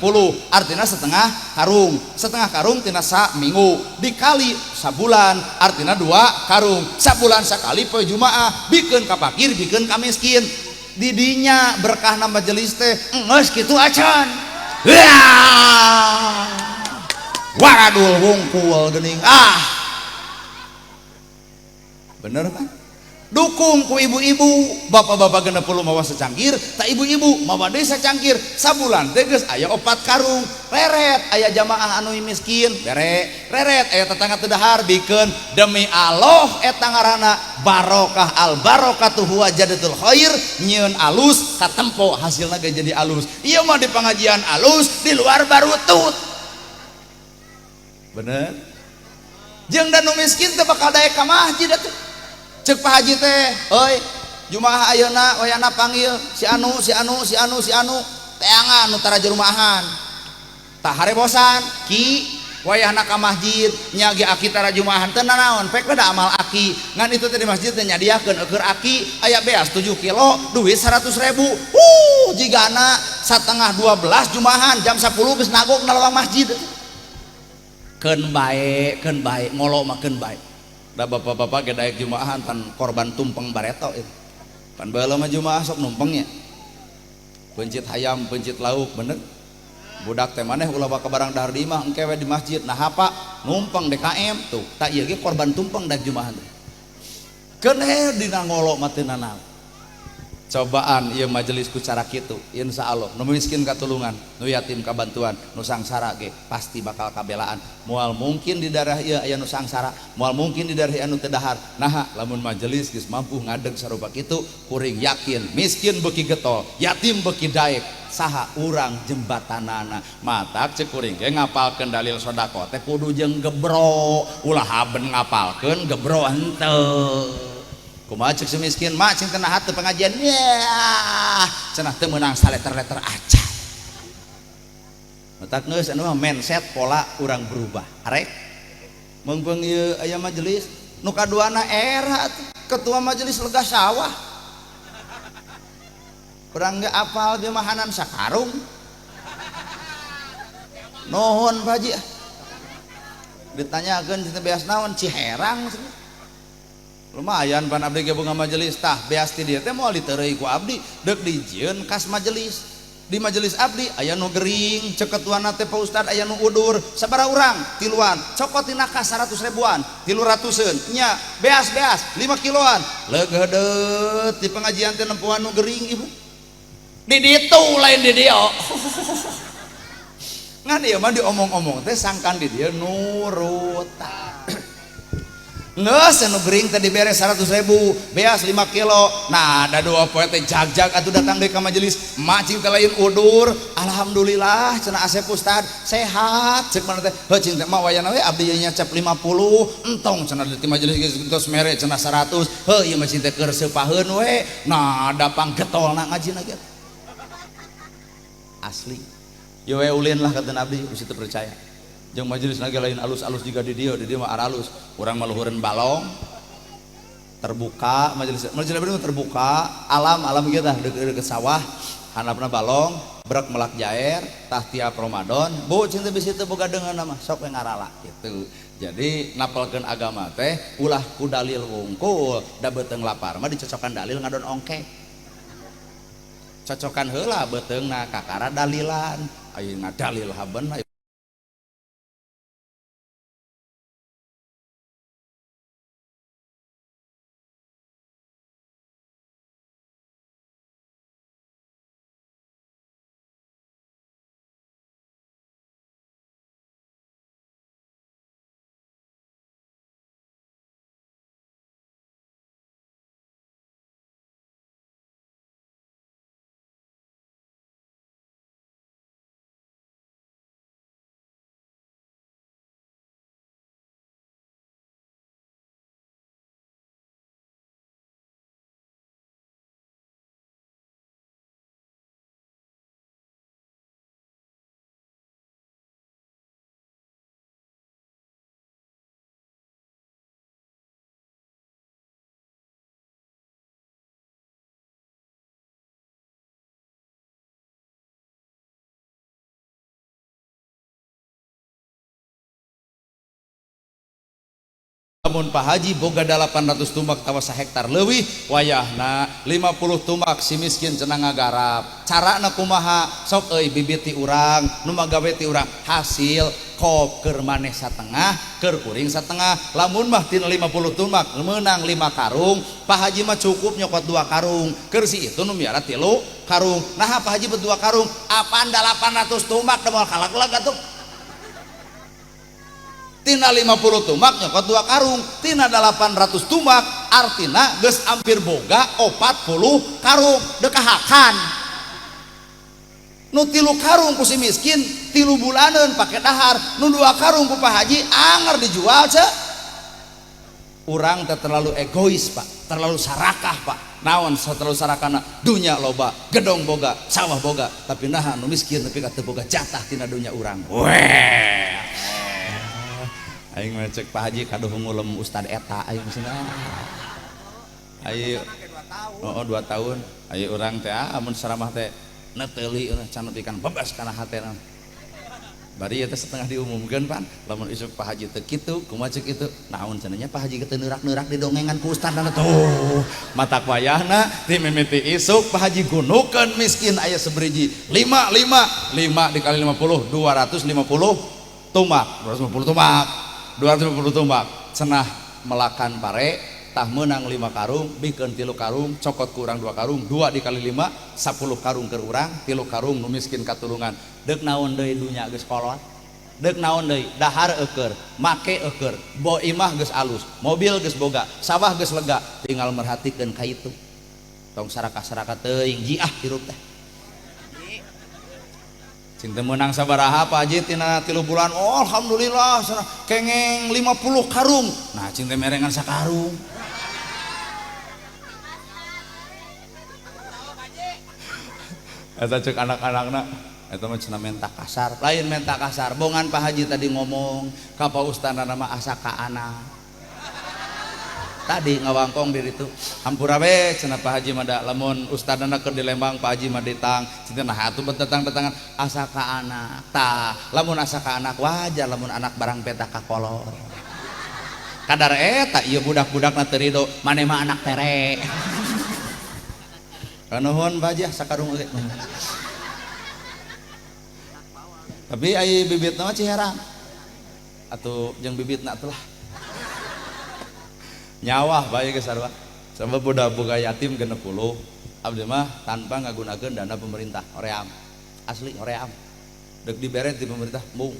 artina setengah karung. Setengah karung tina saminggu dikali sabulan artina 2 karung. Sabulan sakali poe Jumaah bikeun ka fakir, bikeun ka miskin. Didinya berkahna majelis teh geus kitu acan. Waradul wungkul geuning. Ah. Bener kan? Dukung ku ibu-ibu, bapak-bapak 60 mawa secangkir, tak ibu-ibu mawa deui secangkir. Sabulan teh geus aya 4 karung. Reret aya jamaah anu miskin, bere. Reret aya tetangga teu dahar bikeun. Demi Allah eta ngaranna barokah al barokatu huwa jadatul khair, nyieun alus katempo hasilna ge jadi alus. Ieu mah di pengajian alus, di luar barutut. Bener? Jeung da nu miskin teh bakal daek ka masjid atuh. Cek Pak Haji teh, euy, Jumaah ayeuna wayana panggil si anu, si anu, si anu, si anu, teangan nu tara jurumahan. Tah harebosan, ki wayahna ka masjid, nya ge aki tara jumahan teu nanaon, pek da amal aki. Ngan itu teh di masjid teh nyadiakeun eueur aki aya beas 7 kilo, duit 100.000. Jigana 11:30 jumahan, jam 10 geus nagog na lawang masjid. Keun bae, ngolo mah keun bae. Da bapak-bapak ge daek jumaahan pan korban tumpeng bareto itu. Pan baheula mah jumaah sok numpengnya. Pencit hayam, pencit lauk, bener. Budak teh maneh ulah baka barang dahar di imah engke we di masjid. Nah apa? Numpeng DKM tuh. Tak ieu ge korban tumpeng daek jumaahan teh. Keun dina ngolo mah teu nanaon. Cobaan ieu majelis ku cara kitu, insyaallah nu miskin katulungan, nu yatim kabantuan, nu sangsara ge pasti bakal kabelaan. Moal mungkin di daerah ieu aya nu sangsara, moal mungkin di daerah anu teu dahar. Naha lamun majelis geus mampu ngadeg sarupa kitu, kuring yakin miskin beuki getol, yatim beuki daek, saha urang jembatanana. Matak ceuk kuring ge ngapalkeun dalil sedekah teh kudu jeung gebro, ulah haben ngapalkeun gebro henteu. Kumaha cek si miskin, mak cing teu naha teu pengajian, yah cenah teu meunang saleter-leter acan. Matak geus anu mah mindset pola urang berubah. Arek meungpeung ieu aya majelis nu kaduana era ketua majelis lega sawah. Urang ge apal dia mahanan sakarung. Nuhun Pak Haji. Ditanyakeun teh beas naon Ciherang cenah. Lumayan pan abdi ge bunga majelis tah beas ti dieu teh moal diteureuy ku abdi deuk dijieun kas majelis. Di majelis abdi aya nu gering cek ketuana teh Pak Ustad aya nu udur sabaraha urang tiluan cokot tina kas 100 ribuan 300-eun nya beas-beas 5 kiloan leugeudeut di pengajian teh nempoan nu gering ibu di ditu lain di dieu. Ngan ieu mah diomong-omong teh sangkan di dieu nurutan. Nges anu gering teh dibere 100.000 beas 5 kilo. Nah ada dua poe teh jag-jag atuh datang deui ka majelis mak cing teh lain udur alhamdulillah cenah Asep Ustad sehat ceuk mana teh heuh cing teh mah wayana we abdi nyacap 50 entong cenah di majelis geus tos mere cenah 100 heuh ieu mah cing teh keur seupaheun we. Nah da panggetolna ngajina ge asli ieu we ulin lah kata abdi geus teu percaya. Jeung majelis lagi lain alus-alus juga di dieu mah aralus. Urang mah luhureun balong terbuka majelis majelis abdi mah terbuka alam alam kieu tah deukeut sawah handapna balong brek melak jair tah tiap Ramadan bu cing teh bisi teu boga deungeun mah sok we ngarala kitu. Jadi napalkeun agama teh ulah ku dalil wungkul da beuteung lapar mah dicocokan dalil ngadon ongke. Cocokan heula beuteungna kakara dalilan aya ngadalil haben. Lamun Pak Haji boga 800 tumbak tawa sahektar leuwih wayahna 50 tumbak si miskin cenah ngagarap. Carana kumaha? Sok euy bibit ti urang, nu magawe ti urang, hasil kop keur maneh satengah, keur kuring satengah. Lamun mah tina 50 tumbak meunang 5 karung, Pak Haji mah cukup nyokot 2 karung. Keur si itu nu miara 3 karung. Nah Pak Haji bet 2 karung, apaan 800 tumbak da moal kalak-lak atuh. Tina 50 tumbak nyokot 2 karung, tina 800 tumbak artina geus hampir boga 40 karung dekahakan. Nu 3 karung ku si miskin 3 bulaneun pake dahar, nu 2 karung ku Pak Haji anger dijual ce. Urang teh terlalu egois Pak, terlalu sarakah Pak. Naon terlalu sarakana? Dunya loba, gedong boga, sawah boga, tapi naha nu miskin nepi ka teu boga jatah tina dunya urang. Weh. Aing mah cek Pak Haji kaduh ngulem ustad eta aing cenah. Ayo oh 2 tahun. Ayo urang teh amun saramah teh neteuli can nepi kan bebas kana hatena. Bari ieu teh setengah diumumkeun pan, lamun isuk Pak Haji teu kitu, kumaha cek itu? Naon cenah nya Pak Haji teu neurak-neurak didongengan ku ustadna tuh. Matak wayahna ti mimiti isuk Pak Haji gunukeun miskin aya seberiji 5 5 5 dikali 50 250 tumbak, 250 tumbak. 250 tumbak cenah melakan pare tah meunang 5 karung bikeun 3 karung cokot ku urang 2 karung 2 dikali 5 10 karung keur urang 3 karung nu miskin katulungan. Deuk naon deui dunya geus kolot, deuk naon deui dahar eueur, make eueur, bo imah geus alus, mobil geus boga, sawah geus lega, tinggal merhatikeun ka itu. Tong sarakah-sarakah teuing jiah hirup teh. Cing teu meunang sabaraha Pak Haji tina 3 bulan, oh alhamdulillah cenah kengeng 50 karung. Nah cing teh merengan sakarung. Eta cek anak-anakna eta mah cenah menta kasar, lain menta kasar, bongan Pak Haji tadi ngomong ka Pak Ustadna mah asa ka anak. Tadi ngawangkong diri itu hampura we cenah Pak Haji mah da lamun ustadna keur di Lembang Pak Haji mah ditang cenah nah atuh betetang-tetangan asa ka anak. Tah lamun asa ka anak wajar lamun anak barang peta ka kolor. Kadar eta ieu budak-budakna teu rido maneh mah anak tere. Nuhun Pak Haji sakarung oge. Tapi ai bibitna mah Ciherang. Atuh jeung bibitna atuh lah. Nyawah bae geus sarua. Sabab budak boga yatim 60, abdi mah tanpa ngagunakeun dana pemerintah, hoream. Asli hoream. Deuk dibere ti pemerintah mung.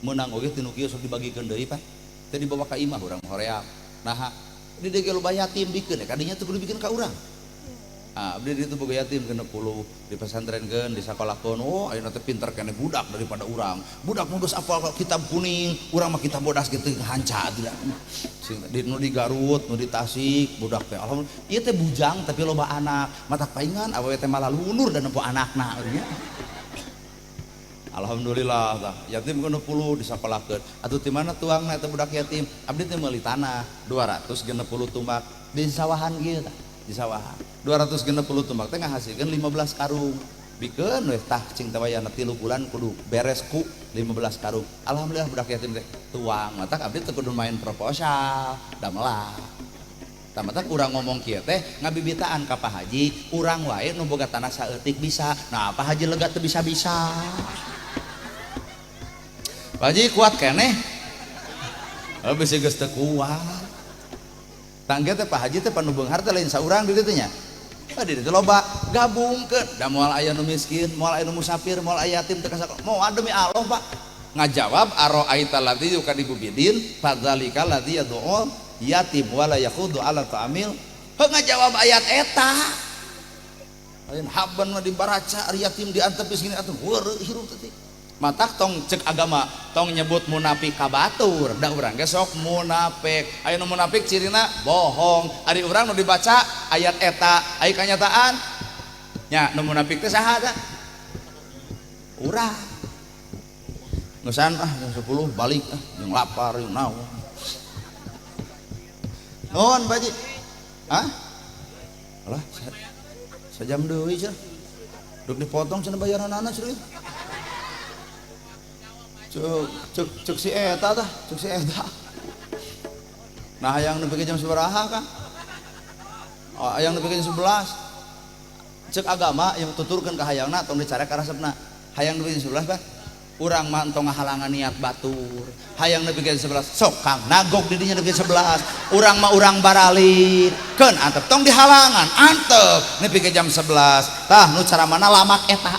Meunang oge ti nu kieu sok dibagikeun deui Pak. Teu dibawa ka imah urang hoream. Naha di dieu ge loba yatim bikeun kadinya teu kudu bikeun ka urang. Ah, abdi di ditu boga yatim 60 di pesantrenkeun, di sakolahkeun. Oh, ayeuna teh pinter keneh budak daripada urang. Budak mah geus apal kitab kuning, urang mah kitab bodas kitu hanca tidak. Sing di nu di Garut, nu di Tasik, budak teh alhamdulillah. Ieu teh bujang tapi loba anak. Matak paingan awewe teh malah lunur dan nempo anakna nya. Alhamdulillah tah, yatim 60 disakolahkeun. Atuh ti mana tuangna eta budak yatim? Abdi teh meuli tanah 260 tumbak di sawahan kieu tah. Di sawahan 260 tumbak teh ngahasilkeun 15 karung. Bikeun we tah cing teh wayahna 3 bulan kudu beres ku 15 karung. Alhamdulillah budak yatim teh tuang. Matak abdi teh kudu main proposal damelah. Tah matak urang ngomong kieu teh ngabibitaan ka Pak Haji, urang wae nu boga tanah saeutik bisa. Nah Pak Haji lega teu bisa-bisa. Pak Haji kuat keneh. Oh bisi geus teu kuat. Tangga teh Pak Haji teh panu beunghar teh lain saurang di ditu nya. Ah di ditu loba gabungkeun da moal aya nu miskin, moal aya nu musafir, moal aya yatim teu kasakola. Moal demi Allah Pak. Ngajawab araaita ladzi yukadibu bidin fadzalika ladzi yad'u yatim wala yakhudu ala ta'amil. Heuh ngajawab ayat eta. Lain haban mah dibaraca ari yatim diantep geus gini atuh heureut hirup teh. Matak tong cek agama tong nyebut munafik ka batur da urang ge sok munafik. Aya nu munafik cirina bohong. Ari urang nu dibaca ayat eta aya kanyataan nya nu munafik teh saha tah? Urang. Ngeusan ah jam 10 balik ah jeung lapar jeung naon. Nuhun Pak Haji. Hah? Alah sajam deui cenah. Duk dipotong cenah bayaranana cenah. Cek cek cek si eta tah, cek si eta. Nah hayang nepi ka jam sabaraha Kang? Oh, hayang nepi ka jam 11. Cek agama yang tuturkeun ka hayangna tong dicarek ka resepna. Hayang nepi ka jam 11 Pak. Urang mah entong ngahalangan niat batur. Hayang nepi ka jam 11 sok Kang nagog di dinya nepi ka 11. Urang mah urang baralik. Keun antep tong dihalangan, antep nepi ka jam 11. Tah nu cara mana lamak eta.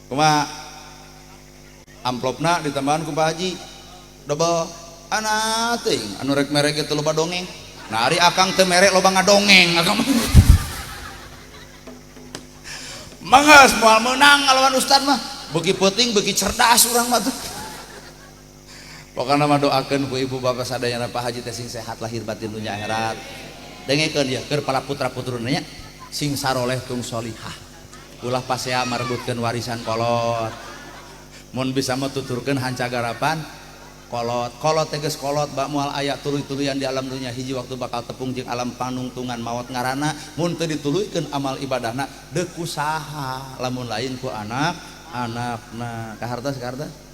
Kumaha amplopna ditambahan ku Pak Haji double ana teuing anu rek mere ge teu loba dongeng. Nah ari akang teu mere loba ngadongeng akang. Mangga moal meunang ngalawan ustad mah, beuki peuting beuki cerdas urang mah tuh. Pokona mah doakeun ku ibu bapak sadayana Pak Haji teh sing sehat lahir batin dunya akhirat. Dengekeun ieu keur para putra-putruna nya sing saroleh tung solihah. Ulah pasea marebutkeun warisan kolot. Mun bisa mah tuturkeun hanca garapan kolot. Kolot teh geus kolot bak moal aya tuluy-tuluyan di alam dunya hiji waktu bakal tepung jeung alam panungtungan maot ngaranna mun teu dituluykeun amal ibadahna deuk ku saha lamun lain ku anak anakna. Kahartos kahartos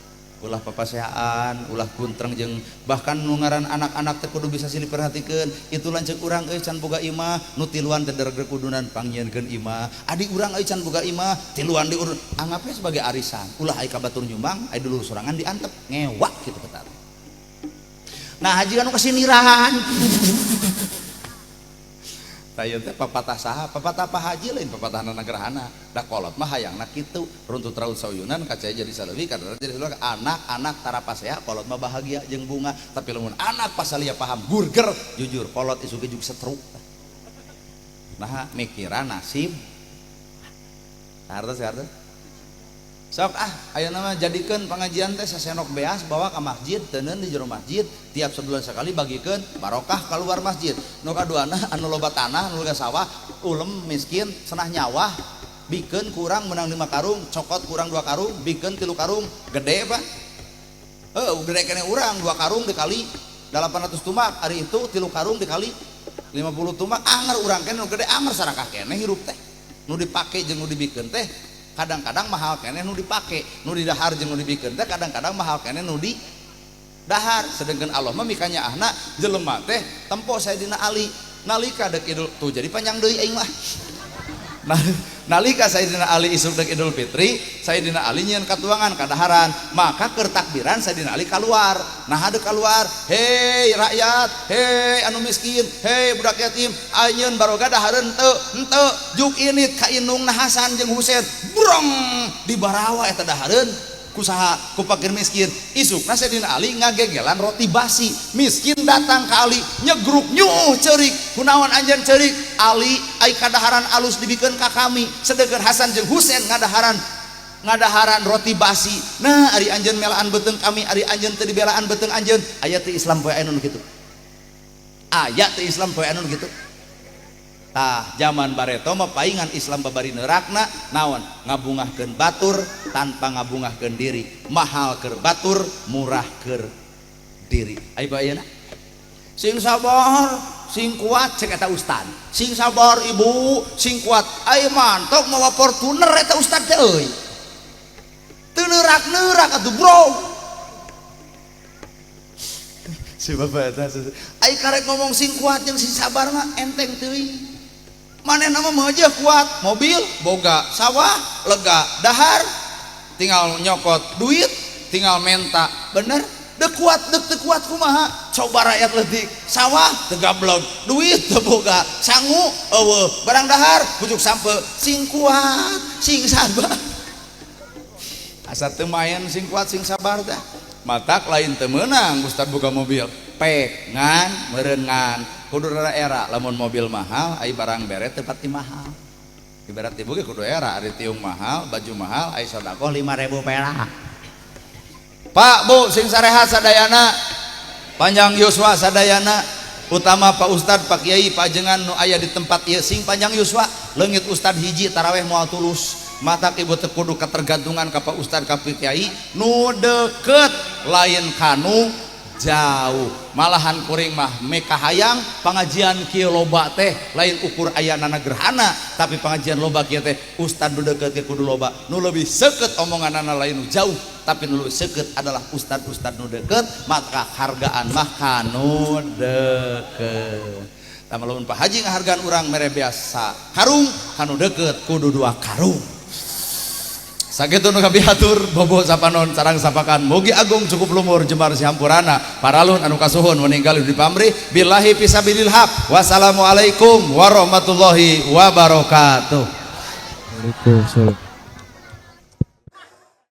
ulah papaseaan ulah kuntreng jeung bahkan nu ngaran anak-anak teh kudu bisa silih perhatikeun. Itu lanceuk urang euy can boga imah nu tiluan teh dereg kudunan pangnyieunkeun imah. Adi urang euy can boga imah tiluan diurun anggapnya sebagai arisan. Ulah ai ka batur nyumbang ai dulur sorangan diantep ngewak kitu ketat. Nah haji anu kasiniran. Tah ieu teh papatah saha? Papatah Pak Haji lain papatahna gerhana. Da kolot mah hayangna kitu, runtut raut sauyunan kacaya jadi saleuwi kadar jadi saleuwi anak-anak tara pasea kolot mah bahagia jeung bunga. Tapi lamun anak pasalia paham gurger jujur kolot isuk ge juga setruk. Nah mikiran nasib. Hartos hartos. Sok ah ayeuna mah jadikeun pengajian teh sasenok beas bawa ka masjid teuneun di jero masjid tiap sebulan sekali bagikeun barokah keluar masjid. Nu kaduana anu loba tanah nu loba sawah ulem miskin senah nyawah bikeun kurang menang 5 karung cokot kurang 2 karung bikeun 3 karung gede Pak. Heuh gede keneh urang 2 karung dikali 800 tumak ari itu 3 karung dikali 50 tumak anger urang keneh nu gede anger sarakah keneh hirup teh nu dipake jeung nu dibikeun teh kadang-kadang mahal keneh nu dipake nu didahar jeung nu dibikeun teh kadang-kadang mahal keneh nu didahar. Sedangkan Allah mah mikanya ahna jelema teh tempo Sayyidina Ali nalika deuk Idul tuh jadi panjang deui aing mah. Nah, nalika Sayyidina Ali isuk deuk Idul Fitri Sayyidina Ali nyieun katuangan kadaharan maka keur takbiran Sayyidina Ali kaluar. Nah deuk kaluar hei rakyat hei anu miskin hei budak yatim anjeun baroga dahareun teu henteu juk init ka indungna Hasan jeung Husain brong dibarawa eta dahareun kusaha ku fakir miskin. Isukna Sayyidina Ali ngagegelan roti basi miskin datang ka Ali nyegruk nyuh ceurik kunaon anjeun ceurik Ali ai kadaharan alus dibikeun ka kami sedengkeun Hasan jeung Husain ngadaharan roti basi. Nah ari anjeun melaan beuteung kami ari anjeun teu dibelaan beuteung anjeun. Aya teu Islam poe anu kitu aya teu Islam poe anu kitu. Tah zaman bareto mah paingan Islam babari neurakna naon ngabungahkeun batur tanpa ngabungahkeun diri mahal keur batur murah keur diri. Ayo ayeuna sing sabar sing kuat cek eta ustad sing sabar ibu sing kuat ayo mantok mawa Fortuner eta ustad teh euy teu neurak-neurak atuh bro. Si bapak eta ai karek ngomong sing kuat jeung sing sabar mah enteng teuing. Manehna mah meujeun kuat mobil boga sawah lega dahar tinggal nyokot duit tinggal menta bener dek kuat dek teu kuat kumaha coba rakyat leutik sawah teu gablog duit teu boga sangu eueuh barang dahar pucuk sampe sing kuat sing sabar asa teu maen sing kuat sing sabar teh matak lain teu meunang ustad buka mobil pek ngan meureun ngan kudu rada era lamun mobil mahal ai barang bere teu pati mahal ibarat ibu ge kudu era ari tiung mahal baju mahal ai sedekah 5000 perak. Pak Bu sing sarehat sadayana panjang yuswa sadayana utama Pak Ustad Pak Kiai pajengan nu aya di tempat ieu sing panjang yuswa leungit ustad hiji taraweh moal tulus matak ibu teu kudu ketergantungan ka Pak Ustad ka Pak Kiai nu deket lain kanu jauh malahan kuring mah meka hayang pengajian kieu loba teh lain ukur ayanana gerhana tapi pengajian loba kieu teh ustad nu deket ge kudu loba nu leuwih seukeut omonganana lain nu jauh. Tapi nu seukeut adalah ustad-ustad nu deket, maka hargaan mah kanu deket. Tah, lamun Pak Haji ngahargaan urang mere biasa karung, kanu deket kudu dua karung. Sakitu nu kapihatur, bobo sapanon sarang sapakan, mugi agung cukup lumur jembar sihampurana paralun anu kasuhun meninggal di pamrih billahi fisabilil haq. Wassalamualaikum warahmatullahi wabarakatuh. Waalaikumsalam.